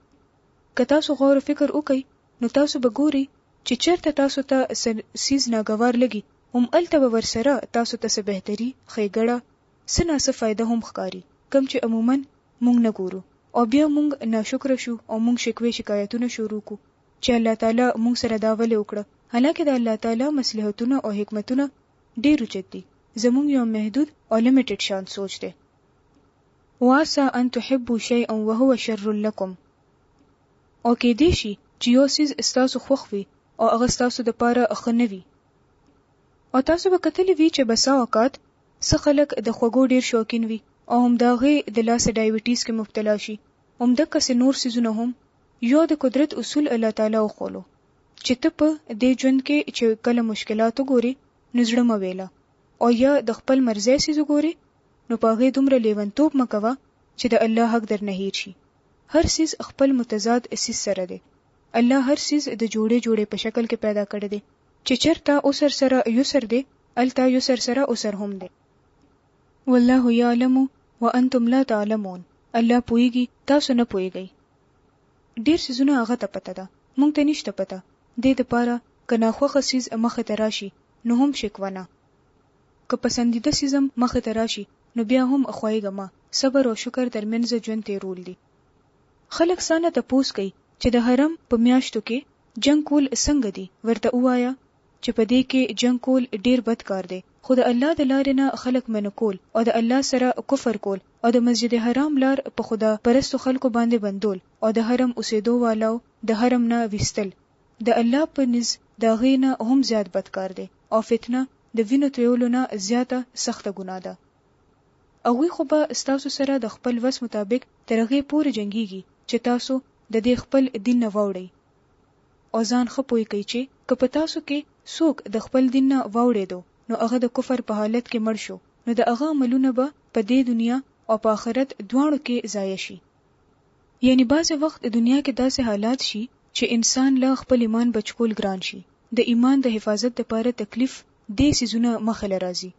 که تاسو غور و فکر وکړئ نو تاسو به ګورئ چې چرته تاسو ته څه څیز ناګوار لګي هم هلته به ورسره تاسو ته څه بهتري، ښېګړه، څه نا څه فایده هم ښکاري کوم چې عموماً مونږ نه ګورو او بیا مونږ ناشکره شو او مونږ شکوې شکایتونه شروع کړو چې الله تعالی مونږ سره دا ولې وکړه حالانکه د الله تعالی مصلحتونه او حکمتونه ډېر اوچت دي زمونږ یو محدود او لمیټډ شان سوچ دی. وعسی ان تحبوا شیئا وهو شر لکم او کېدای شي چې یو څیز ستاسو خوښ وي او هغه ستاسو دپاره ښه نه وي. او تاسو به کتلي وي چې بسا اوقات څه خلک د خوږو ډېر شوقین وي او هم د هغې د لاسه ډایبټیز کې مبتلا شي هم دقسې نور څیزونه هم یو د قدرت اصول الله تعالی وښولو چې ته په دې ژوند کې چې کله مشکلات وګورې نو زړه مه ویله او یا د خپل مرضی څیز وګورې نو په هغې دومره لیونتوب مه کوه چې د الله حق درنه هیر شي. هر څیز خپل متضاد څیز سره دی. الله هر څیز د جوړې جوړې په شکل کې پیدا کړی دی. چې چرته عسر سره یسر دی هلته یسر سره عسر هم دی. والله یعلم وانتم لا تعلمون الله پوهیږي تاسو نه پوهیږئ. ډیر څیزونه هغه ته پته ده مونږ ته نشته پته. دې دپاره که ناخوښه څیز مخې ته راشي نو هم شکوه نه. که پسندیده څیز هم مخې ته راشي نو بیا هم ښویږه مه، صبر او شکر تر منځ ژوند تیرول دي. خلک ستا نه تپوس کوي چې د حرم په میاشتو کې جنګ کول څنګه دي؟ ورته ووایه چې په دې کې جنګ کول ډیر بد کار دی، خو د الله د لارې نه خلک منع کول او د الله سره کفر کول او د مسجد حرام لار په خدا پرستو خلکو باندې بندول او د حرم اوسیدو والاو د حرم نه ویستل د الله په نزد د هغې نه هم زیات بد کار دی او فتنه د وینو تویولو نه زیاته سخته ګناه ده. هغوی خو به ستاسو سره د خپل وس مطابق تر هغې پورې جنګیږي چې تاسو د دې خپل دین نه واوړئ او ځان ښه پوه کړئ چې که په تاسو کې څوک د خپل دین نه واوړیدو نو هغه د کفر په حالت کې مړ شو نو د هغه عملونه به په دې دنیا او په آخرت دواړو کې ضایع شي. یعنی بعضې وخت دنیا کې داسې حالات شي چې انسان له خپل ایمان بچ کول ګران شي، د ایمان د حفاظت دپاره تکلیف دې څیزونه مخې له راځي،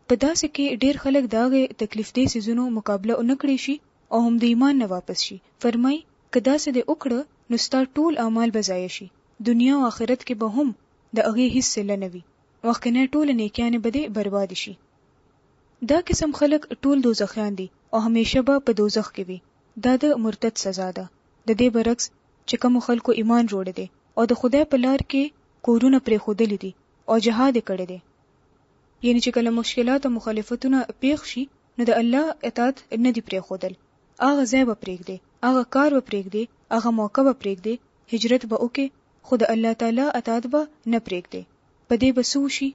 په داسې کې ډیر خلک د هغې تکلیف دې څیزونو مقابله ونه کړې شي او هم د ایمان نه واپس شي، فرمائی که داسې دې وکړه نو ستا ټول اعمال به ضایع شي، دنیا او آخرت کې به هم د هغې هیڅ صله نه وي، مخکنۍ ټولې نیکیانې به دې بربادې شي. دا قسم خلک ټول دوزخیان دي او همیشه به په دوزخ کې وي، دا د مرتد سزا ده، د دې برعکس چې کومو خلکو ایمان روړی دی او د خدای په لار کې کورونه پرېښودلي دي او جهاد یې کړی دی، یعنې چې کله مشکلات او مخالفتونه پېښ شي نو د الله اطاعت نه دي پرېښودل، هغه ځای به پرېږدې، هغه کار به پرېږدې، هغه موقع به پرېږدې، هجرت به وکړې خو د الله تعالی اطاعت به نه پرېږدې، په دې به څه وشي؟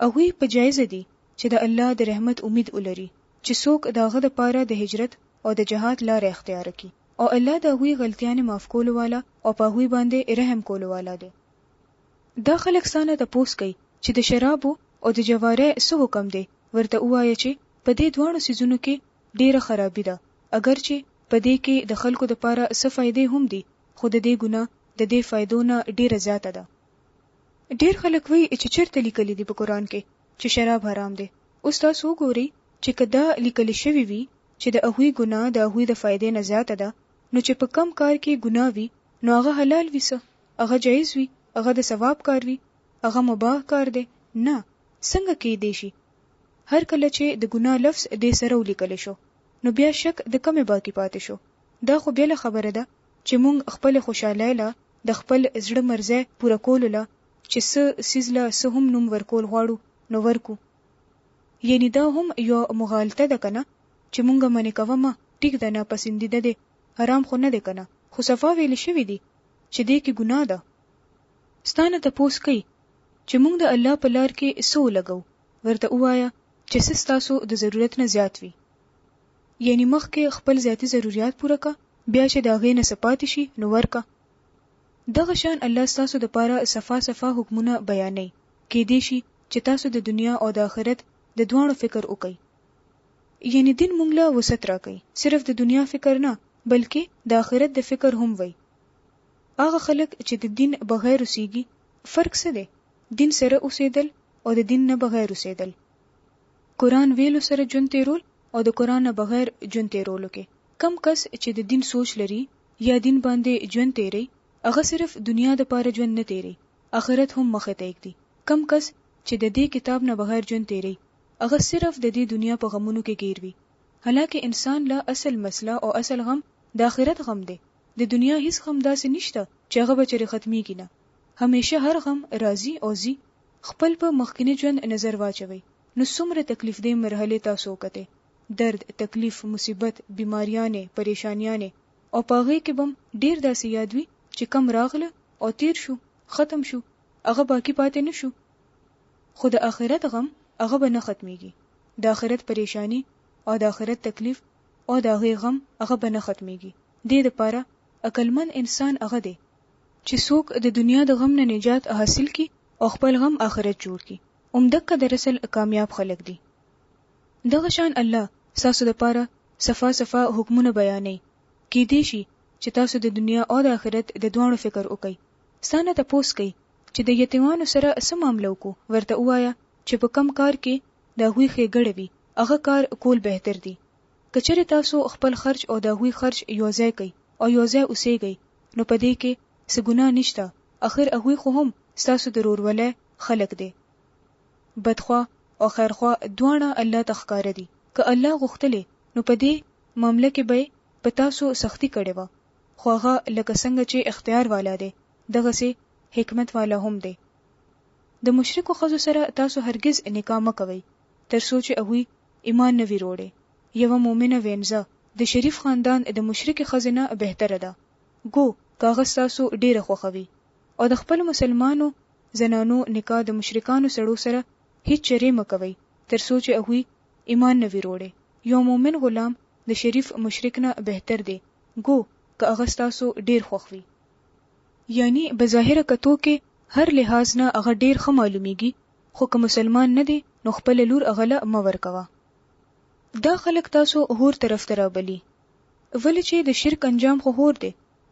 هغوی په جایزه دي چې د الله د رحمت امید ولري چې څوک د هغه دپاره د هجرت او د جهاد لاره اختیاره کړي او الله د هغوی غلطیانې معاف کولو والا او په هغوی باندې رحم کولو والا دی. دا خلک ستا نه تپوس کوي چې د شرابو او د جوارۍ څه حکم دی، ورته ووایه چې په دې دواړو څیزونو کې ډیره خرابي ده، اګر چې په دې کې د خلکو دپاره څه فایدې هم دي خو د دې ګناه د دې فایدو نه ډیره زیاته ده. ډیر خلک وایي چې چرته لیکلي دي په قرآن کې چې شراب حرام دی، اوس تاسو وګورئ چې که دا لیکل شوي وي چې د هغوی ګناه د هغوی د فایدې نه زیاته ده نو چې په کوم کار کې ګناه وي نو هغه حلال وي څه؟ هغه جایز وي، هغه د ثواب کار وي، هغه مباح کار دی. نه، څنګه کېدی شي؟ هر کله چې د ګناه لفظ دې سره ولیکل شو نو بیا شک د کومې باقي پاتې شو؟ دا خو بېله خبره ده چې مونږ خپلې خوشحالۍ له د خپل زړه مرضی پوره کولو له چې څه څیز له څه هم نوم ورکول غواړو نو ورکو. یعنی دا هم یوه مغالطه ده کنه چې مونږ منې کوه مه، ټیک ده ناپسندیده دی حرام خو نه دی کنه خو صفا ویل شوي دي چې دې کې ګناه ده. ستا نه تپوس کوي چې مونږ د الله په لار کې څه ولګوو؟ ورته ووایه چې څه ستاسو د ضرورت نه زیات وي. یعنی مخکې خپل ذاتي ضروریات پوره که بیا چې د هغې نه څه پاتې شي نو ورکه. دغه شان الله ستاسو دپاره صفا صفا حکمونه بیانوي کیدی شي چې تاسو د دنیا او د آخرت د دواړو فکر وکړئ. یعنی دین مونږ له وسعت راکوي صرف د دنیا فکر نه بلکې د آخرت د فکر هم وي. هغه خلک چې د دین بغیر اوسیږي فرق څه دی دین سره اوسیدل او د دین نه بغیر اوسیدل. قرآن ویلو سره ژوند تیرول او د قرآن نه بغیر ژوند تیرولو کې کوم کس چې د دین سوچ لري یا دین باندې ژوند تیری هغه صرف دنیا د پاره ژوند نه تیری آخرت هم مخې ته ایږدي کوم کس چې د دې کتاب نه بغیر ژوند تیری هغه صرف د دې دنیا په غمونو کې ګیر وي حالانکه انسان له اصل مسله او اصل غم د آخرت غم دی د دنیا هیڅ غم داسې نشته چې هغه به چېرې ختمیږي نه همیشه هر غم راځي او ځي خپل په مخکني ژوند نظر واچوئ نو څومره تکلیف دې مرحلې تاسو وکتې درد تکلیف مصیبت بیماریانې پریشانیانې او په هغې کې به هم ډیر داسې یاد وي چې کوم راغله او تیر شو ختم شو هغه باقي پاتې نه شو خو د آخرت غم هغه به نه ختمیږي د آخرت پریشانی او د آخرت تکلیف او د هغې غم هغه به نه ختمیږي دې دپاره عقلمند انسان هغه دی چې څوک د دنیا د غم نه نجات حاصل کړي او خپل غم آخرت جوړ کړي همدقه دراصل کامیاب خلک دي. دغه شان الله ستاسو دپاره صفا صفا حکمونه بیانوي کیدی شي چې تاسو د دنیا او د آخرت د دواړو فکر وکړئ. ستا نه تپوس کوي چې د یتیمانو سره څه معامله وکړو ورته ووایه چې په کوم کار کې د هغوی ښیګړه وي هغه کار کول بهتر دي. که چېرې تاسو خپل خرچ او د هغوی خرچ یو ځای کړئ او یو ځای اوسېږئ نو په دې کې څه ګناه نشته، اخر هغوی خو هم ستاسو د ورورولۍ خلک دی. بدخواه او خیرخواه دواړه الله ته ښکاره دي، که الله غوښتلی نو په دې معامله کې به یې په تاسو سختي کړې وه، خو هغه لکه څنګه چې اختیار والا دی دغسې حکمت والا هم دی. د مشرکو ښځو سره تاسو هرګز نکاح مه کوئ تر څو چې هغوی ایمان نه وي روړی، یوه مؤمنه وینځه د شریف خاندان د مشرکې ښځې نه بهتره ده، ګو که هغه ستاسو ډیره خوښه وي. او د خپلو مسلمانو زنانو نکاح د مشرکانو سړو سره هیڅ چرې مه کوئ تر څو چې هغوی ایمان نه وي روړی، یو مؤمن غلام د شریف مشرک نه بهتر دی، ګو که هغه ستاسو ډیر خوښ وي. یعنی بظاهره کتو کې هر لحاظ نه هغه ډیر ښه معلومیږي خو که مسلمان نه دی نو خپله لور هغه له مه ورکوه. دا خلک تاسو حور طرف ته رابلي ولې چې د شرک انجام خو حور دی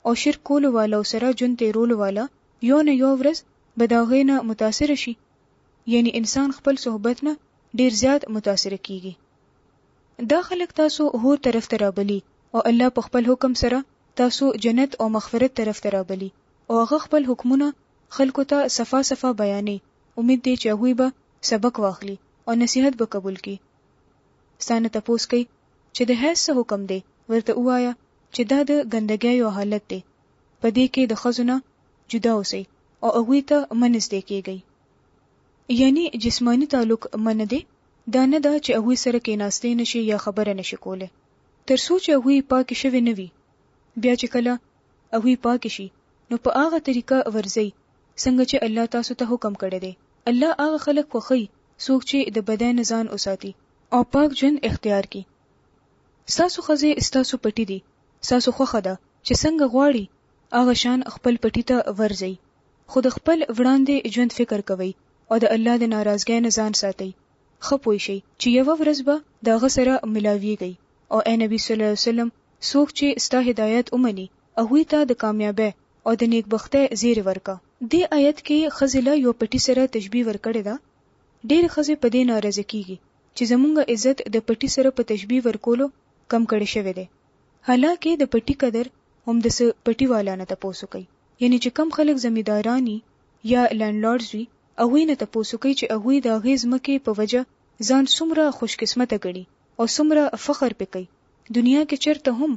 او شرک کولو والو سره ژوند تیرولو والا یو نه یو ورځ به د هغې نه متاثره شي یعنی انسان خپل صحبت نه ډیر زیات متاثره کیږي. دا خلک تاسو حور طرف ته رابلي او الله په خپل حکم سره تاسو جنت او مغفرت طرف ته رابلي او هغه خپل حکمونه خلکو ته صفا صفا بیانوي امید دی چې هغوی به سبق واخلي او نصیحت به قبول کړي. ستا نه تپوس کوي چې د حیض څه حکم دی؟ ورته ووایه چې دا د ګندګۍ یو حالت دی، په دې کې د ښځو نه جدا اوسئ او هغوی ته مه نږدې کیږئ. یعنی جسماني تعلق منع دی، دا نه ده چې هغوی سره کیناستی نه شې یا خبره نه شې کولی تر څو چې هغوی پاکې شوې نه وي، بیا چې کله هغوی پاکې شي نو په هغه طریقه ورځئ څنګه چې الله تاسو ته حکم کړی دی. الله هغه خلک خوښوي څوک چې د بدۍ نه ځان وساتي او پاک ژوند اختیار کړي. ستاسو ښځې ستاسو پټي دي، ستاسو خوښه ده چې څنګه غواړي هغه شان خپل پټي ته ورځئ، خو د خپل وړاندې ژوند فکر کوئ او د الله د ناراضګۍ نه ځان ساتئ، ښه پوه شئ چې یوه ورځ به د هغه سره ملاویږئ او ای نبي صلی الله علیه وسلم څوک چې ستا هدایت ومني هغوی ته د کامیابۍ او د نیکبختۍ زیری ورکه. دې آیت کې ښځې له یوه پټي سره تشبیه ورکړې ده، ډېرې ښځې په دې ناراضه کیږي چې زمونږ عزت د پټي سره په تشبیه ورکولو کم کړی شوی دی، حالانکه د پټي قدر هم د څه پټي والا نه تپوس وکړئ، یعنې چې کوم خلک زمینداران وي یا لینډ لارډز وي هغوی نه تپوس وکړئ چې هغوی د هغې ځمکې په وجه ځان څومره خوش قسمته ګڼي او څومره فخر پې کوي. دنیا کې چرته هم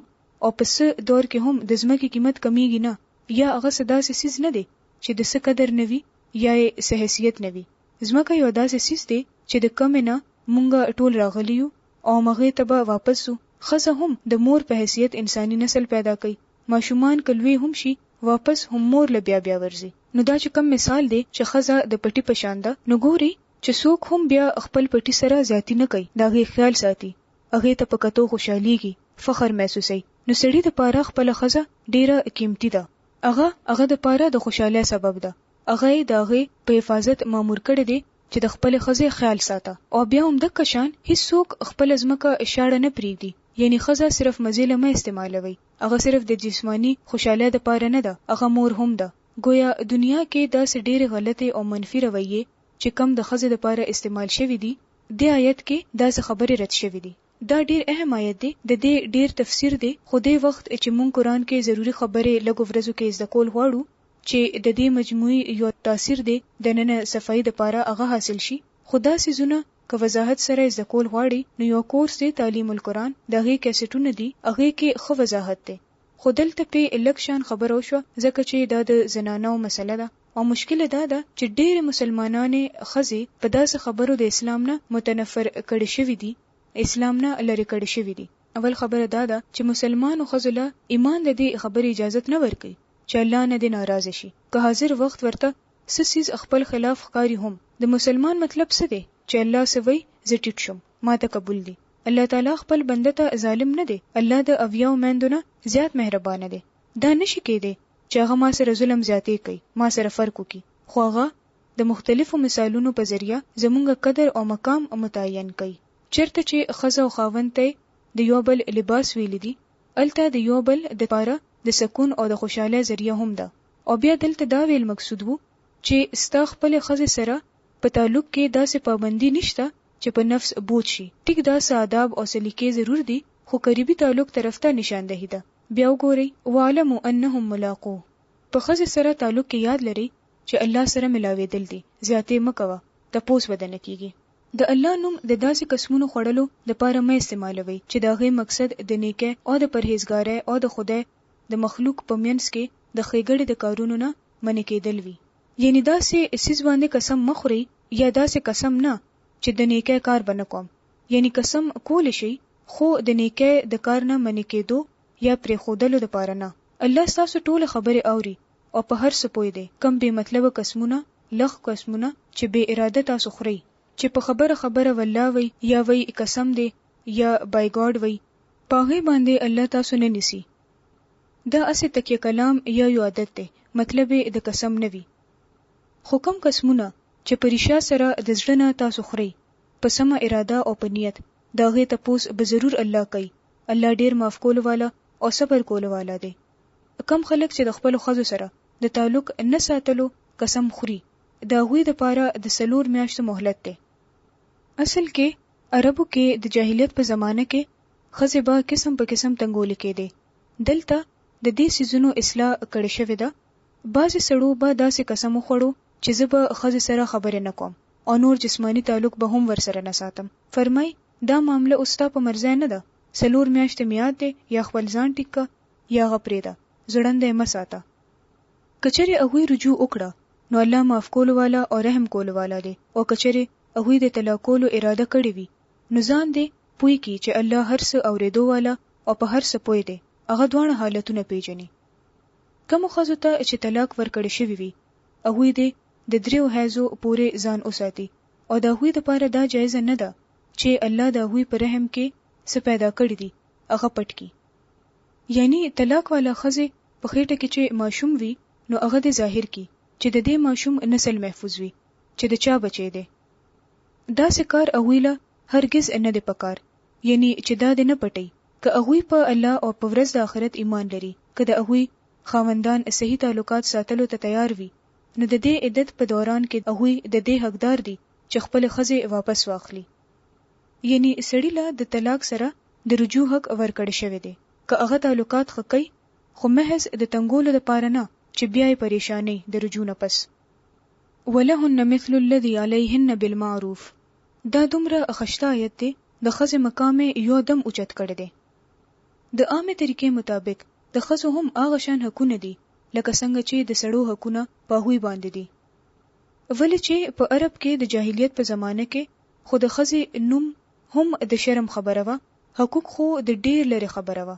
او په څه دور کې هم د ځمکې قیمت کمیږي نه، یا هغه څه داسې څیز نه دی چې د څه قدر نه وي یا یې څه حیثیت نه وي. ځمکه یو داسې څیز دی چې د کومې نه مونږ ټول راغلي یو او همغې ته به واپس ځو. ښځه هم د مور په حیثیت انساني نسل پیدا کوي، ماشومان که لوی هم شي واپس هم مور له بیا بیا ورځي. نو دا چې کوم مثال دی چې ښځه د پټي په شان ده نو ګورئ چې څوک هم بیا خپل پټي سره زیاتی نه کوي، د هغې خیال ساتي، هغې ته په کتو خوشحالیږي، فخر محسوسوي، نو سړي د پاره خپله ښځه ډیره قیمتي ده، هغه هغه د پاره د خوشحالۍ سبب ده، هغه یې د هغې په حفاظت مامور کړی دی چې د خپلې ښځې خیال ساته. او بیا هم دکه شان هیڅوک خپله ځمکه شاړه نه پریږدي، یعنی ښځه صرف مزې له مه استعمالوئ، هغه صرف د جسماني خوشحالۍ د پاره نه ده، هغه مور هم ده. ګویا دنیا کې داسې ډیرې غلطې او منفي رویې چې کوم د ښځې د پاره استعمال شوي دي، دې آیت کې داسې خبرې رد شوي دي. دا ډیر اهم آیت دی، د دې ډیر تفسیر دی، خو دې وخت چې مونږ قرآن کې ضروري خبرې لږو ورځو کې زده کول غواړو چې د دې مجموعي یو تاثیر دې د ننه صفايي د پاره هغه حاصل شي، خو دا څیزونه که وضاحت سره زده کول غواړي نو یو کورس دی تعلیم القرآن د هغې کیسټونه دي هغې کې ښه وضاحت دی خو دلته پې لږ شان خبره وشوه ځکه چې دا د زنانو مسله ده او مشکله دا ده چې ډېرې مسلمانانې ښځې په داسې خبرو د اسلام نه متنفر کړې شوي دي اسلام نه لرې کړې شوي دي. اول خبره دا ده چې مسلمانو ښځو له ایمان د دې خبرې اجازت نه ورکوي چې الله نه دې ناراضه شي که حاضر وخت ورته څه څیز خپل خلاف ښکاري هم. د مسلمان مطلب څه دی چې الله څه وایي زه ټیټ شم ماته قبول دي. الله تعالی خپل بنده ته ظالم نه دی الله د اویاو میندو نه زیات مهربانه دی دا نه شي کیدی چې هغه ما سره ظلم زیاتی کوي ما سره فرق وکړي خو هغه د مختلفو مثالونو په ذریعه زمونږ قدر او مقام متعین کوي. چرته چې ښځه او خاوند ته د یو بل لباس ویلي دي هلته د یو بل د پاره د سکون او د خوشحالۍ ذریعه هم ده او بیا دلته دا ویل مقصود وو چې ستا خپلې ښځې سره په تعلق کې داسې پابندي نشته چې په نفس بوج شي ټیک دا څه آداب او سلیقې ضرور دي خو قریبي تعلق طرف ته نشاندهي ده بیا وګورئ واعلموا انهم ملاقوه په ښځې سره تعلق کې یاد لرئ چې الله سره ملاویدل دي زیاتی مه کوه تپوس به دنه کیږي. د الله نوم د داسې قسمونو خوړلو د پاره مه استعمالوئ چې د هغې مقصد د نېکۍ او د پرهېزګارۍ او د خدای د مخلوق په مینځ کې د ښېګړې د کارونو نه منع کېدل وي. یعنې داسې څیز باندې قسم مه خورئ یا داسې قسم نه چې د نېکۍ کار به نه کوم، یعنې قسم کولی شئ خو د نېکۍ د کار نه منع کېدو یا پرېښودلو د پاره نه. الله ستاسو ټولې خبرې اوري او په هر څه پوه دی. کوم بې مطلبه قسمونه، لغو قسمونه، چې بې اراده تاسو خورئ، چې په خبره خبره والله وئ یا وئ قسم دی یا بای ګاډ وئ، په هغې باندې الله تاسو نه نیسي، دا هسې تکیه کلام یا یو عادت دی، مطلب یې د قسم نه وي. خو کوم قسمونه چې په رښیا سره د زړه نه تاسو خورئ، په سمه اراده او په نیت، د هغې تپوس به ضرور الله کوي، الله ډېر معاف کولو والا او صبر کولو والا دی. کوم خلک چې د خپلو ښځو سره د تعلق نه ساتلو قسم خوري، د هغوی لپاره د څلور میاشتو مهلت دی. اصل کې عربو کې د جاهلیت په زمانه کې ښځې به قسم په قسم تنګولې کېدې. دلته د دې څیزونو اصلاح کړې شوې ده. بعضې سړو به داسې قسم وخوړو چې زه به ښځې سره خبرې نه کوم او نور جسماني تعلق به هم ورسره نه ساتم. فرمایي، دا معامله اوس ستا په مرضی نه ده، څلور میاشتې میعاد دی یا خپل ځان ټیک که یا هغه پرېږده، ځوړنده یې مه ساته. که چېرې هغوی رجوع وکړه نو الله معاف کولو والا او رحم کولو والا دی او که چېرې هغوی د طلاق کولو اراده کړې وي نو ځان دې پوه کړي چې الله هر څه اورېدو والا او په هر څه پوه دی، هغه دواړه حالتونه پېژني. کومو ښځو ته چې طلاق ورکړی شوی وي هغوی دې د درېو حیضو پورې ځان وساتي او د هغوی لپاره دا جایزه نه ده چې الله د هغوی په رحم کې څه پیدا کړي دي هغه پټ کړي. یعنی طلاق والا ښځې په خېټه کې چې ماشوم وي نو هغه دې ظاهر کړي چې د دې ماشوم نسل محفوظ وي چې د چا بچی دی. داسې کار هغوی له هرګز نه دی پکار یعنی چې دا دې نه پټوي که هغوی په الله او په ورځ د آخرت ایمان لري که د هغوی خاوندان صحیح تعلقات ساتلو ته تیار وي نو د دې عدت په دوران کې هغوی د دې حقدار دي چې خپلې ښځې واپس واخلي. یعنی سړي له د طلاق سره د رجوع حق ورکړی شوی دی که هغه تعلقات ښه کوي خو محض د تنګولو لپاره نه چې بیا یې پریشانوي د رجوع نه پس. ولهن مثل الذي عليهن بالمعروف دا دومره خشته آیت دی، د ښځې مقام یې یو دم اوچت کړی دی. د عامې طریقې مطابق د ښځو هم هغه شان حقونه دي لکه څنګه چې د سړو حقونه په هغوی باندې دي. ولې چې په عرب کې د جاهلیت په زمانه کې خو د ښځې نوم هم د شرم خبره وه، حقوق خو د ډېر لرې خبره وه.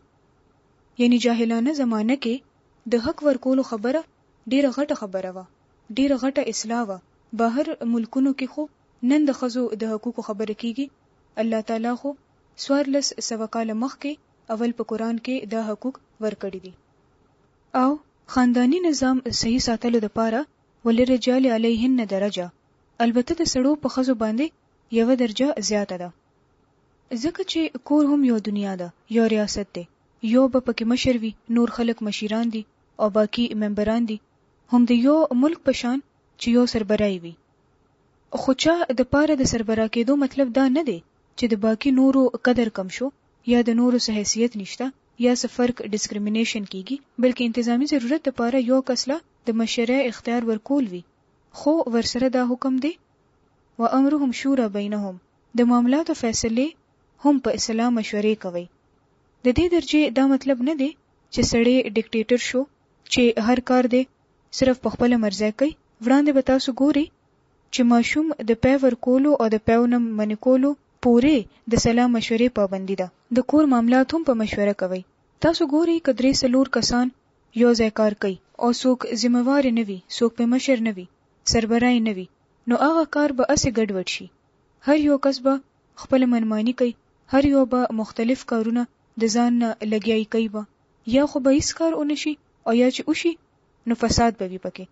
یعنی جاهلانه زمانه کې د حق ورکولو خبره ډېره غټه خبره وه، ډېره غټه اصلاح وه، بهر ملکونو کې خو نن د ښځو د حقوقو خبره کېږي، الله تعالی خو 1400 کاله مخکې اول په قرآن کې دا حقوق ورکړي دي. او خانداني نظام صحیح ساتلو دپاره وللرجال علیهن درجه البته د سړو په ښځو باندې یوه درجه زیاته ده. ځکه چې کور هم یو دنیا ده، یو ریاست دی، یو به پکې مشر وي، نور خلک مشیران دي او باقي ممبران دي، هم د یو ملک په شان چې یو سربراه یې وي. خو چا د پاره د سربراه کېدو مطلب دا نه دی چې د باقي نورو قدر کم شو یا د نورو څه حیثیت نشته یا څه فرق ډسکریمینیشن کېږي، بلکې انتظامي ضرورت د پاره یو کس له د مشرۍ اختیار ورکول وي، خو ورسره دا حکم دی، وامرهم شوری بینهم، د معاملاتو فیصلې هم په سلا مشورې کوئ. د دې درجې دا مطلب نه دی چې سړی ډکټیټر شو چې هر کار دی صرف په خپله مرضی کوي، وړاندې به تاسو ګورئ چې ماشوم د پی ورکولو او د پیو نه منع کولو پورې د سلا مشورې پابندي ده. د کور معاملات هم په مشوره کوئ. تاسو ګورئ که درې څلور کسان یو ځای کار کوي او څوک ذمه وار یې نه وي، څوک پرې مشر نه وي، سربراه یې نه وي، نو هغه کار به هسې ګډ وډ شي. هر یو کس به خپله منماني کوي، هر یو به مختلف کارونه د ځان نه لګیايي کوي به، یا خو به هیڅ کار ونه شي او یا چې وشي نو فساد به وي پکې.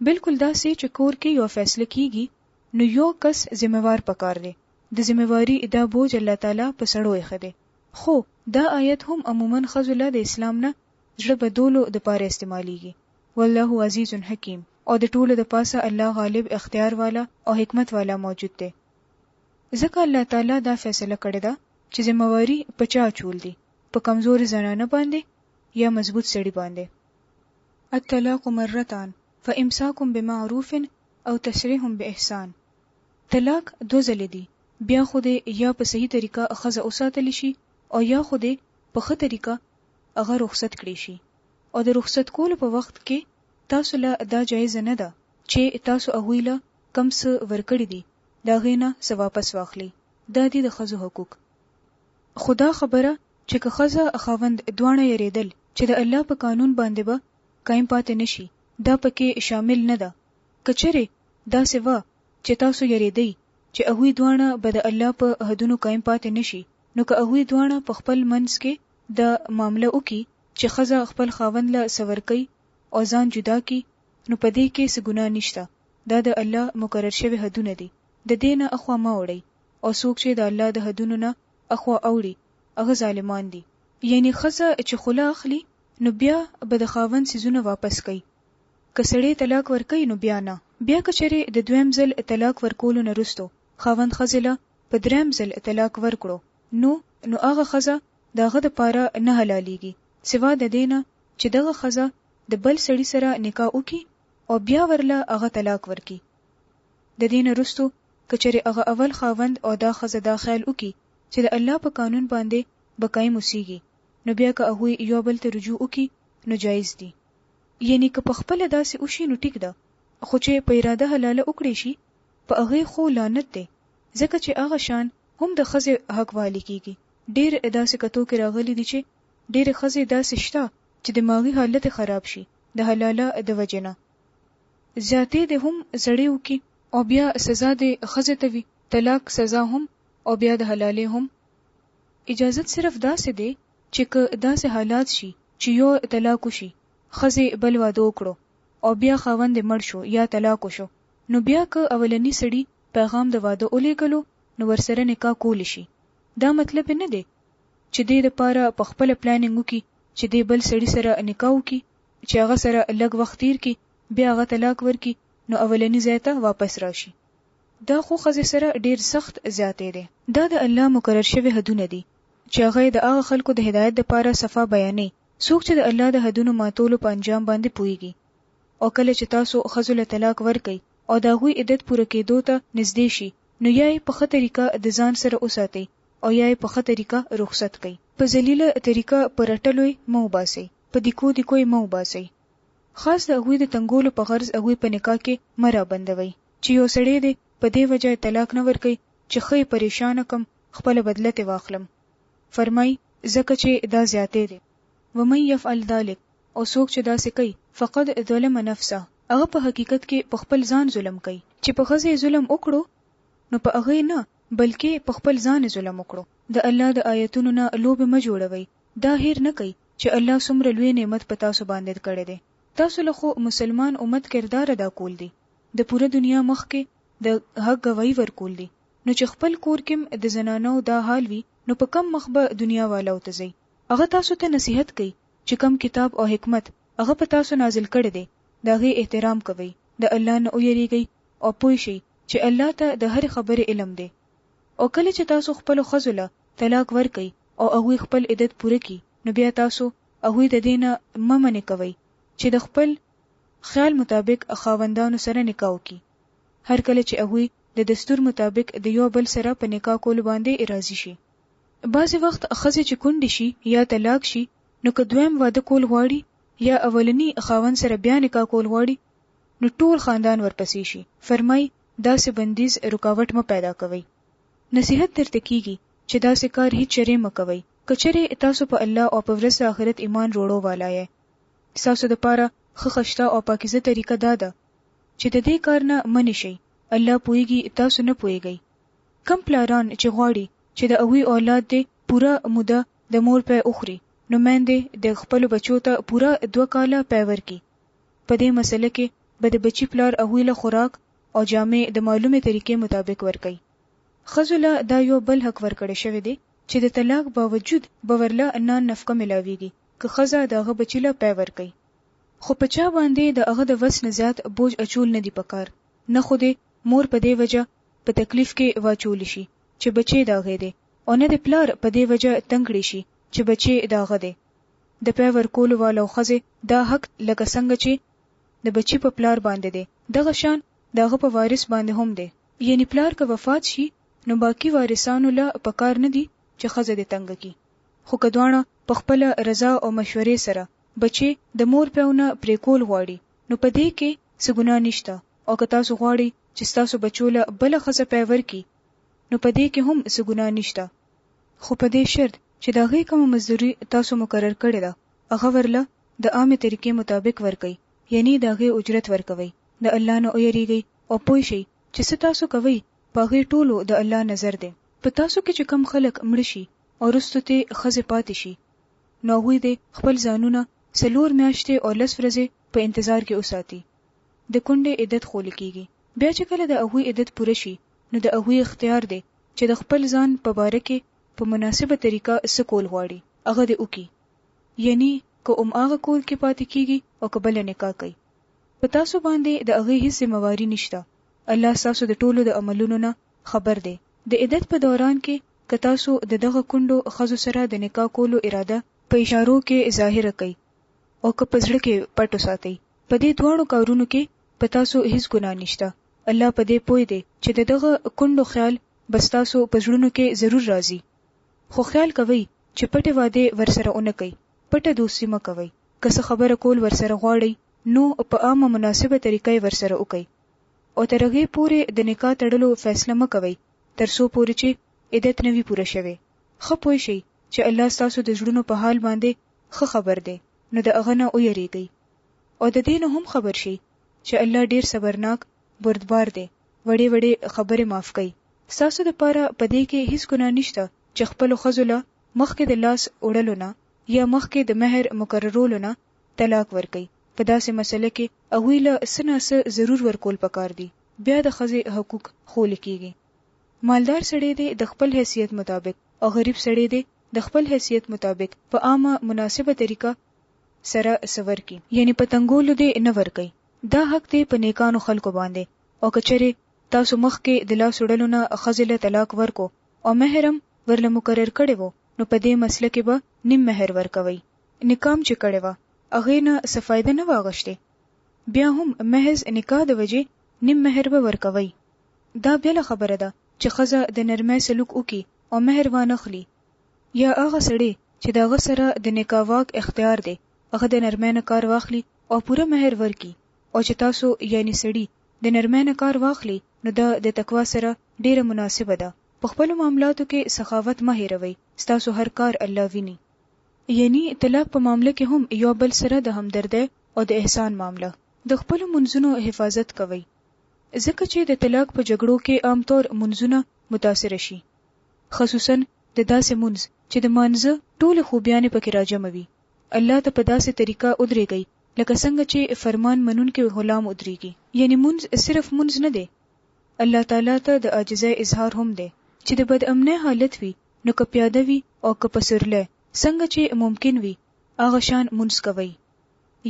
بلکل داسې چې کور کې یوه فیصله کیږي نو یو کس ذمه وار پکار دی، د ذمه واري دا بوج الله تعالی په سړو ایښی دی. خو دا آیت هم عموماً ښځو له د اسلام نه زړه بدولو د پاره استعمالیږي. والله عزیز حکیم او د ټولو د پاسه الله غالب اختیار والا او حکمت والا موجود دی. ځکه الله تعالی دا فیصله کړې ده چې ذمه واري په چا اچول دي، په کمزورې زنانه باندې یا مضبوط سړي باندې. الطلاق مرتان فامساک بمعروف او تسریح باحسان طلاق دوه ځلې دي، بیا خو دې یا په صحیح طریقه ښځه وساتل شي او یا خو دې په ښه طریقه هغه رخصت کړې شي او د رخصت کولو په وخت کې تاسو له دا جایزه نه ده چې تاسو هغوی له کوم څه ورکړي دي د هغې نه څه واپس واخلي دا دي د ښځو حقوق. خو دا خبره چې که ښځه خاوند دواړه یریدل چې د الله په قانون باندې به قایم پاتې نه شي دا پکې شامل نه ده که چېرې داسې وه چې تاسو یریدئ چې هغوی دواړه به د الله په حدونو قایم پاتې نه شي نو که هغوی دواړه په خپل منځ کې دا معامله وکړي چې ښځه خپل خاوند له څه ورکوي او ځان جدا کړي نو په دې کې څه ګناه نشته دا د الله مقرر شوې حدونه دي د دې نه اخوا مه اوړئ او څوک چې د الله د حدونو نه اخوا اوړي هغه ظالمان دي. یعنی ښځه چې خلع اخلي نو بیا به د خاوند څیزونه واپس کوي که سړی طلاق ورکوي نو بیا نه. بیا که چېرې د دویم ځل طلاق ورکولو نه وروسته خاوند ښځې له په دریم ځل طلاق ورکړو نو نو هغه ښځه د هغه د پاره نه حلالېږي سوا د دې نه چې دغه ښځه د بل سړي سره نکاح وکړي او بیا ورله هغه طلاق ورکړي. د دې نه وروسته که چېرې هغه اول خاوند او دا ښځه دا خیال وکړي چې د الله په قانون باندې به قایم اوسېږي نو بیا که هغوی یو بل ته رجوع وکړي نو جایز دي. یعنی که په خپله داسې وشي نو ټیک ده خو چې په اراده حلاله وکړې شي په هغې خو لعنت دی ځکه چې هغه شان هم د ښځې حق وهل کیږي ډیر داسې کتو کې راغلي دي چې ډیرې ښځې داسې شته چې دماغي حالت یې خراب شي د حلاله د وجې نه زیاتی دې هم سړی وکړي او بیا سزا دې ښځې ته وي طلاق سزا هم او بیا د حلالې هم اجازت صرف داسې دی چې که داسې حالات شي چې يو طلاق وشي ښځې بل واده وکړو او بيا خاوند يې مړ شو يا طلاق وشو نو بيا که اولني سړي پيغام د واده وليږلو نو ورسره نکاح کولی شي دا مطلب يې نه دی چې دې د پاره په خپله پلاننګ وکړي چې دې بل سړي سره نکاح وکړي چې هغه سره لږ وخت تير کړي بيا هغه طلاق ورکړي نو اولني ځای ته واپس راشي. دا خو ښځې سره ډير سخت زياتی دی. دا د الله مقرر شوي حدونه دي چې هغه يې د هغه خلکو د هدايت دپاره صفا بيانوي څوک چې د الله د حدونو ماتولو په انجام باندې پوهیږي. او کله چې تاسو ښځو له طلاق ورکړئ او د هغوی عدت پوره کېدو ته نزدې شي نو یا یې په ښه طریقه د ځان سره وساتئ او یا یې په ښه طریقه رخصت کړئ. په ذلیله طریقه په رټلو یې مه وباسئ، په دیکو دیکو یې مه وباسئ. خاص د هغوی د تنګولو په غرض هغوی په نکاح کې مه رابندوئ. چې یو سړی دې په دې وجه طلاق نه ورکوي چې ښه یې پریشانه کړم خپله بدله ترې واخلم. فرمایي، ځکه چې دا زیاتی دی. ومن یفعل ذلک او څوک چې داسې کوي، فقد ظلم نفسه هغه په حقیقت کې په خپل ځان ظلم کوي. چې په ښځه یې ظلم وکړو نو په هغې نه بلکې په خپل ځان یې ظلم وکړو. د الله د آیتونو نه لوبې مه جوړوئ، دا هېر نه کړئ چې الله څومره لوی نعمت په تاسو باندې کړی دی. تاسو له خو مسلمان امت کردار ادا کول دي، د پوره دنیا مخ کې د حق ګواهي ورکول دي، نو چې خپل کور کې هم د زنانو دا حال وي نو په کوم مخ به دنیا والاو ته ځئ؟ هغه تاسو ته نصیحت کوي چې کوم کتاب او حکمت هغه په تاسو نازل کړی دی د هغې احترام کوئ، د الله نه ویریږئ او پوه شئ چې الله ته د هرې خبرې علم دی. او کله چې تاسو خپلو ښځو له طلاق ورکړئ او هغوی خپل عدت پوره کړي نو بیا تاسو هغوی د دې نه مه منع کوئ چې د خپل خیال مطابق خاوندانو سره نکاح وکړي هر کله چې هغوی د دستور مطابق د یو بل سره په نکاح کولو باندې راضي شي. بعضې وخت ښځې چې کونډې شي یا طلاق شي نو که دویم واده کول غواړي یا اولني خاوند سره بیا نکاح کول غواړي نو ټول خاندان ورپسې شي، فرمايي، داسې بندیز، رکاوټ، مه پیدا کوئ. نصیحت درته کیږي چې داسې کار هیڅ چرې مه کوئ، که چرې تاسو په الله او په ورځ د آخرت ایمان روړو والا یئ. ستاسو دپاره ښه خشته او پاکیزه طریقه دا ده چې ددې کار نه منع شئ، الله پوهیږي تاسو نه پوهیږئ. کوم پلاران چې غواړي چې د هغوی اولاد دې پوره موده د مور پی وخوري نو میندې د خپلو بچو ته پوره دوه کاله پی ورکړي. په دې مسئله کې به د بچي پلار هغوی له خوراک او جامې د معلومې طریقې مطابق ورکوي. ښځو له دا یو بل حق ورکړی شوی دی چې د طلاق باوجود به ورله نان نفقه ملاویږي که ښځه د هغه بچي له پی ورکوي. خو په چا باندې د هغه د وس نه زیات بوج اچول نه دي پکار، نه خو دې مور په دې وجه په تکلیف کې واچول شي چې بچی د هغې دی او نه دې پلار په دې وجه تنګ کړی شي چې بچی د هغه دی. د پی ورکولو والو ښځې دا حق لکه څنګه چې د بچي په پلار باندې دی دغه شان د هغه په وارث باندې هم دی. یعنی پلار که وفات شي نو باقي وارثانو له په کار نه دي چې ښځه دې تنګه کړي خو که دواړه په خپله رضا او مشورې سره بچی د مور پیو نه پرې کول غواړي نو په دې کې څه ګناه نشته او که تاسو غواړئ چې ستاسو بچو له بله ښځه پی ورکړي نو په دې کې هم څه ګناه نشته خو په دې شرط چې د هغې کومه مزدوري تاسو مقرر کړې ده هغه ورله د عامې طریقې مطابق ورکړئ یعنی د هغې اجرت ورکوئ، د الله نه ویریږئ او پوه شئ چې څه تاسو کوئ په هغې ټولو د الله نظر دی. په تاسو کې چې کوم خلک مړه شي او وروسته ترې ښځې پاتې شي نو هغوی دې خپل ځانونه څلور میاشتې او لس ورځې په انتظار کې وساتي، د کونډې عدت ښوول کیږي، بیا چې کله د هغوی عدت پوره شي نو د هغوی اختیار دی چې د خپل ځان په باره کې په مناسبه طریقه څه کول غواړي هغه دې وکړي یعنی که هم هغه کور کې پاتې کیږي او که بله نکاح کوي په تاسو باندې د هغې هیڅ ذمه واري نشته الله ستاسو د ټولو د عملونو نه خبر دی د عدت په دوران کې که تاسو د دغه کونډو ښځو سره د نکاح کولو اراده په اشارو کې ظاهره کړئ او که په زړه کې پټ وساتئ په دې دواړو کارونو کې په تاسو هیڅ ګناه نشته الله په دې پوه دی چې د دغه کونډو خیال به ستاسو په زړونو کې ضرور راځي خو خیال کوئ چې پټې وعدې ورسره ونه کړئ، پټه دوستي مه کوئ، که څه خبره کول ورسره غواړئ نو په عامه مناسبه طریقه یې ورسره وکړئ او تر هغې پورې د نکاح تړلو فیصله مه کوئ تر څو پورې چې عدت نه وي پوره شوی. ښه پوه شئ چې الله ستاسو د زړونو په حال باندې ښه خبر دی نو د هغه نه ویریږئ او د دې نه هم خبر شئ چې الله ډیر صبرناک، بردبار دی، وړې وړې خبرې معاف کوي. ستاسو دپاره په دې کې هیڅ ګناه نشته چې خپلو ښځو له مخکې د لاس وړلو نه یا مخکې د مهر مقررولو نه طلاق ورکړئ، په داسې مسئله کې هغوی له څه نا څه ضرور ورکول پکار دي، بیا د ښځې حقوق ښوول کیږي. مالدار سړی دې د خپل حیثیت مطابق او غریب سړی دې د خپل حیثیت مطابق په عامه مناسبه طریقه سره څه ورکړي، یعنې په تنګولو دې نه ورکوي، دا حق دی په نیکانو خلکو باندې او که چېرې تاسو مخکې د لاس وړلو نه ښځې له طلاق ورکړو او مهر هم ورله مقرر کړی وو نو په دې مسئله کې به نیم مهر ورکوئ. نکاح هم چې کړې وه هغې نه څه فائده نه وه اغشتې بیا هم محض نکاح د وجې نیم مهر به ورکوئ. دا بېله خبره ده چې ښځه د نرمۍ سلوک وکړي او مهر وانخلي، یا هغه سړی چې د هغه سره د نکاح واک اختیار دی هغه د نرمۍ نه کار واخلي او پوره مهر ورکړي او چې تاسو یعنی سړي د نرمۍ نه کار واخلئ نو دا د تقوا سره ډېره مناسبه ده. په خپلو معاملاتو کې سخاوت مه هېروئ، ستاسو هر کار الله ویني. یعنی طلاق په معامله کې هم یو بل سره د همدردۍ او د احسان معامله. د خپلو مونځونو حفاظت کوئ، ځکه چې د طلاق په جګړو کې عام طور مونځونه متاثره شي، خصوصاً د داسې مونځ چې د مانځه ټولې خوبیانې پکې راجمع وي. الله ته په داسې طریقه ودرېږئ لکه څنګه چې فرمان منونکی غلام ودرېږي. یعنی مونځ صرف مونځ نه دی، الله تعالی ته د عاجزۍ اظهار هم دی. چې د بد امنۍ حالت وي نو که پیاده وي او که په سورلۍ څنګه چې ممکن وي هغه شان مونځ کوئ.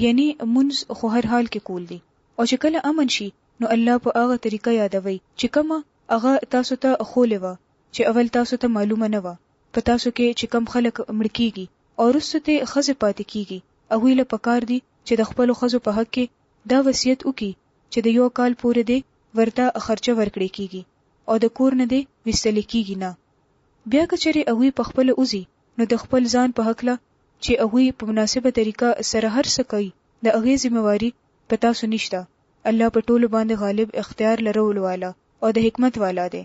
یعنی مونځ خو هر حال کې کول دي او چې کله امن شي نو الله په هغه طریقه یادوئ چې کومه هغه تاسو ته ښولې وه چې اول تاسو ته معلومه نه وه. په تاسو کې چې کوم خلک مړه کیږي او وروسته ترې ښځې پاتې کیږي هغوی له پکار دي چې د خپلو ښځو په حق کې دا وصیت وکړي چې د یو کال پورې دې ورته خرچه ورکړې کیږي او د کور نه دې ویستلې کیږي نه. بیا که چېرې هغوی په خپله وځي نو د خپل ځان په هکله چې هغوی په مناسبه طریقه سره هر څه کوي د هغې ذمه واري په تاسو نشته، الله په ټولو باندې غالب اختیار لرولو والا او د حکمت والا دی.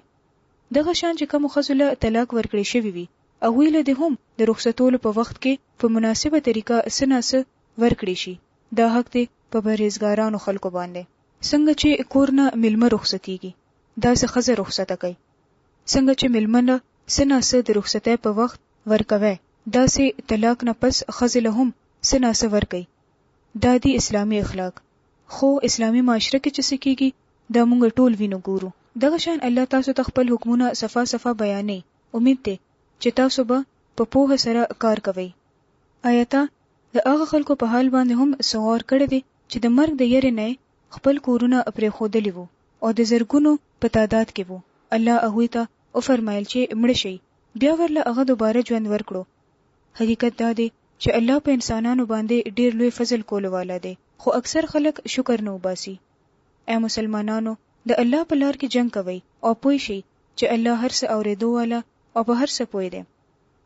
دغه شان چې کومو ښځو له طلاق ورکړې شوي وي هغوی له دې هم د رخصتولو په وخت کې په مناسبه طریقه څه نا څه ورکړې شي، دا حق دی په پرهیزګارانو خلکو باندې. څنګه چې کور نه میلمه رخصتیږي داسې ښځه رخصته کړئ، څنګه چې میلمه له څه نا څه د رخصتۍ په وخت ورکوی داسې طلاق نه پس ښځې له هم څه نا څه ورکړئ، دا دي اسلامي اخلاق، خو اسلامي معاشره کې چې څه کیږي دا مونږ ټول وینو ګورو. دغه شان الله تاسو ته خپل حکمونه صفا صفا بیانوي، امید دی چې تاسو به په پوهه سره کار کوئ. ایا تا د هغه خلکو په حال باندې هم څه غور کړی دی چې د مرګ د یرې نه یې خپل کورونه پرېښودلي وو او د زرګونو په تعداد کې وو، الله هغوی ته وفرمایل چې مړه شئ، بیا ورله هغه دوباره ژوند ورکړو، حقیقت دا دی چې الله په انسانانو باندې ډېر لوی فضل کولو والا دی، خو اکثر خلک شکر نه وباسي. ای مسلمانانو! د الله په لار کې جنګ کوئ او پوه شئ چې الله هر څه اورېدو والا او په هر څه پوه دی.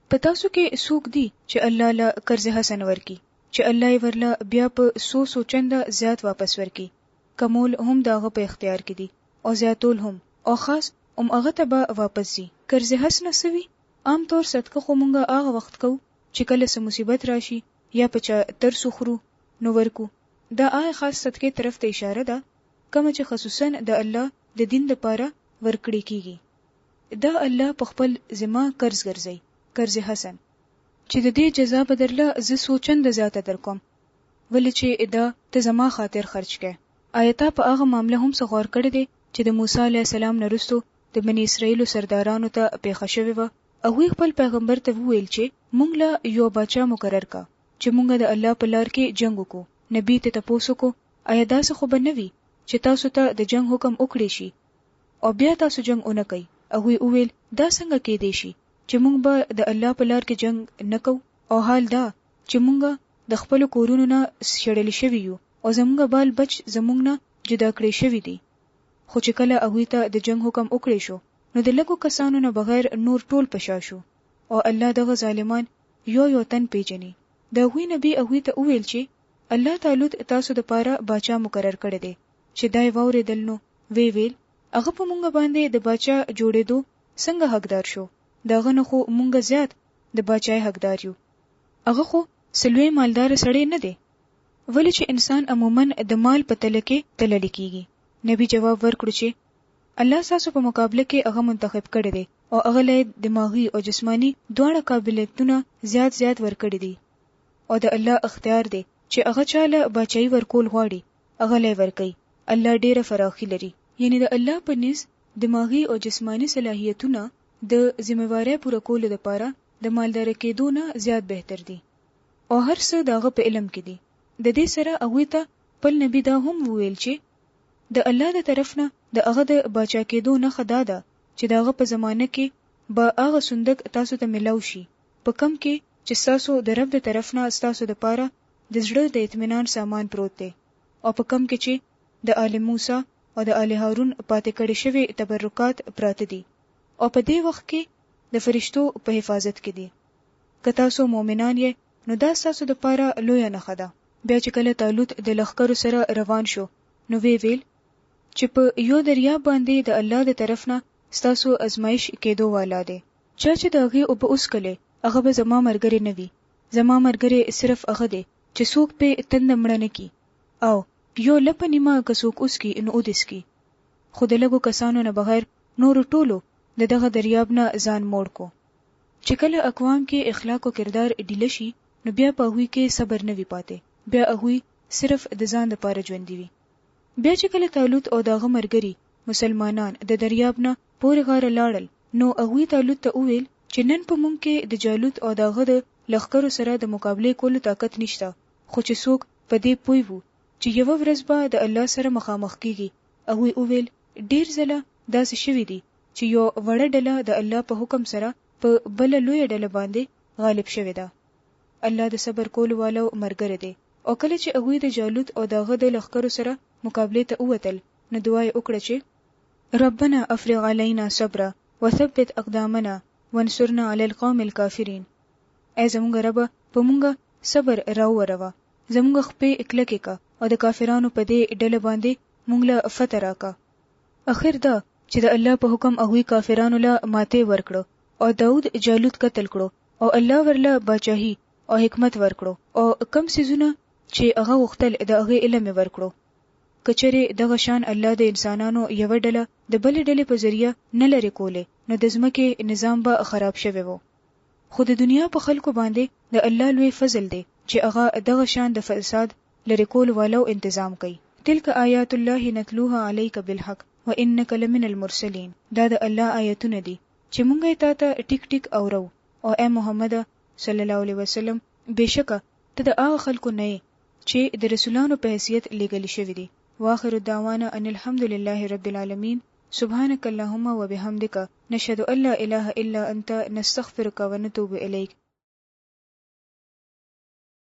په تاسو کې څوک دي چې الله له قرض حسن ورکړي چې الله یې ورله بیا په څو څو چنده زیات واپس ورکړي، کمول هم د هغه په اختیار کې دي او زیاتول هم او خاص هم هغه ته به واپس ځي. قرض حسنه څه وي؟ عام طور صدقه خو مونږ هغه وخت کوو چې کله څه مصیبت راشي یا په چا ترس وخورو نو ورکو، دا هغې خاص صدقې طرف ته اشاره ده کومه چې خصوصاً د الله د دین لپاره ورکړې کیږي. دا الله په خپل ذمه قرض ګرځوي، قرض حسن، چې د دې جزا به درله زه څو چنده زیاته درکوم ولې چې دا ته زما خاطر خرچ کړې. آیا تا په هغه معامله هم څه غور کړی دی چې د موسی علیه السلام نه وروسته د بني اسرائیلو سردارانو ته پېښه شوې وه؟ هغوی خپل پیغمبر ته وویل چې مونږ له یو باچا مقرر که چې مونږ د الله په لار کې جنګ وکړو. نبي ترې تپوس وکړو، آیا داسې خو به نه وي چې تاسو ته د جنګ حکم وکړی شي او بیا تاسو جنګ ونه کړئ؟ هغوی وویل، دا څنګه کېدای شي چې مونږ به د الله په لار کې جنګ نه کوو او حال دا چې مونږ د خپلو کورونو نه شړل شوي یو او زمونږ بال بچ زمونږ نه جدا کړی شوي دي. خو چې کله هغوی ته د جنګ حکم وکړی شو نو د لږو کسانو نه بغیر نور ټول په شا شو او الله دغه ظالمان یو یو تن پېژني. د هغوی نبي هغوی ته وویل چې الله طالوت تاسو دپاره باچا مقرر کړی دی. چې دا یې واورېدل نو ویې ویل، هغه په مونږ باندې د باچا جوړېدو څنګه حقدار شو؟ د هغه نه خو مونږ زیات د باچاۍ حقدار یو. هغه خو څه لوی مالداره سړی نه دی. ولې چې انسان عموماً د مال په تله کې تللی کېږي. نبي جواب ورکړو چې الله ستاسو په مقابله کې هغه منتخب کړی دی او هغه له یې دماغي او جسماني دواړه قابلیتونه زیات زیات ورکړي دي او د الله اختیار دی چې هغه چا له باچايي ورکول غواړي هغه له یې ورکوي، الله ډېره فراخي لري. یعنې د الله په نزد دماغي او جسماني صلاحیتونه د ذمه وارۍ پوره کولو لپاره د مالداره کېدو نه زیات بهتر دي او هر څه د هغه په علم کې دي. د دې سره هغوی ته خپل نبي دا هم وویل چې د الله د طرف نه د هغه د باچا کېدو نښه دا ده چې د هغه په زمانه کې به هغه صندوق تاسو ته ملاو شي په کوم کې چې ستاسو د رب د طرف نه ستاسو دپاره د زړه د اطمینان سامان پروت دی او په کوم کې چې د آل موسی او د آل هارون پاتې کړې شوې تبرکات پراته دي او په دې وخت کې د فرشتو په حفاظت کې دي. که تاسو مؤمنان یئ نو دا ستاسو دپاره لویه نښه ده. بیا چې کله طالوت د لښکرو سره روان شو نو ویې ویل چې په یو دریاب باندې د الله د طرف نه ستاسو ازمایش کیدو والا دی. چا چې د هغې اوبه وڅکلې هغه به زما مرګری نه وي، زما مرګری صرف هغه دی چې څوک پې تنده مړه نه کړي او یو لپه نیمه که څوک وڅکي نو ودې څکي. خو د لږو کسانو نه بغیر نورو ټولو د دغه دریاب نه ځان موړ کو. چې کله اقوام کې اخلاق او کردار ډیله شي نو بیا په هغوی کې صبر نه وي پاتې، بیا هغوی صرف د ځان د پاره ژوندي وي. بیا چې کله طالوت او د هغه مرګري، مسلمانان، د دریاب نه پورې غاره لاړل نو هغوی طالوت ته وویل چې نن په مونږ کې د جالوت او د هغه د لښکرو سره د مقابلې کولو طاقت نشته خو چې څوک په دې پوه وو چې یوه ورځ به د الله سره مخامخ کیږي هغوی وویل ډیر ځله داسې شوي دي چې یو وړه ډله د الله په حکم سره په بله لویه ډله باندې غالب شوې ده. الله د صبر کولو والو مرګری دی. او کله چې هغوی د جالوت او د هغه د لښکرو سره مقابلې ته ووتل نو دعا یې وکړه چې. ربنا افرغ علینا صبرا وثبت اقدامنا وانصرنا علی القوم الکافرین ای زمونږ ربه په مونږ صبر راووروه، زمونږ خپې کلکې که او د کافرانو په دې ډله باندې مونږ له فتح راکه. اخر دا چې د الله په حکم هغوی کافرانو له ماتې ورکړه او داؤد جالوت قتل کړو او الله ورله باچاهي او حکمت ورکړو او کوم څیزونه چې هغه غوښتل د هغې علم یې ورکړو. که چېرې دغه شان الله د انسانانو یوه ډله د بلې ډلې په ذریعه نه لرې کولې نو د ځمکې نظام به خراب شوی وو. خو د دنیا په خلکو باندې د الله لوی فضل دی چې هغه دغه شان د فساد لرې کولو والو انتظام کوي. تلک آیات الله نتلوها علیک بالحق وانک لمن المرسلین دا د الله آیتونه دي چې مونږ یې تاته ټیک ټیک اورو او ای محمده صلی الله علیه وسلم بېشکه ته د هغه خلکو نه یې چې د رسولانو په حیثیت لېږل شوي دي. واخر دعوانا ان الحمد لله رب العالمین سبحانک اللهم وبحمدک نشهد ان لا اله الا انت نستغفرک ونتوب الیک.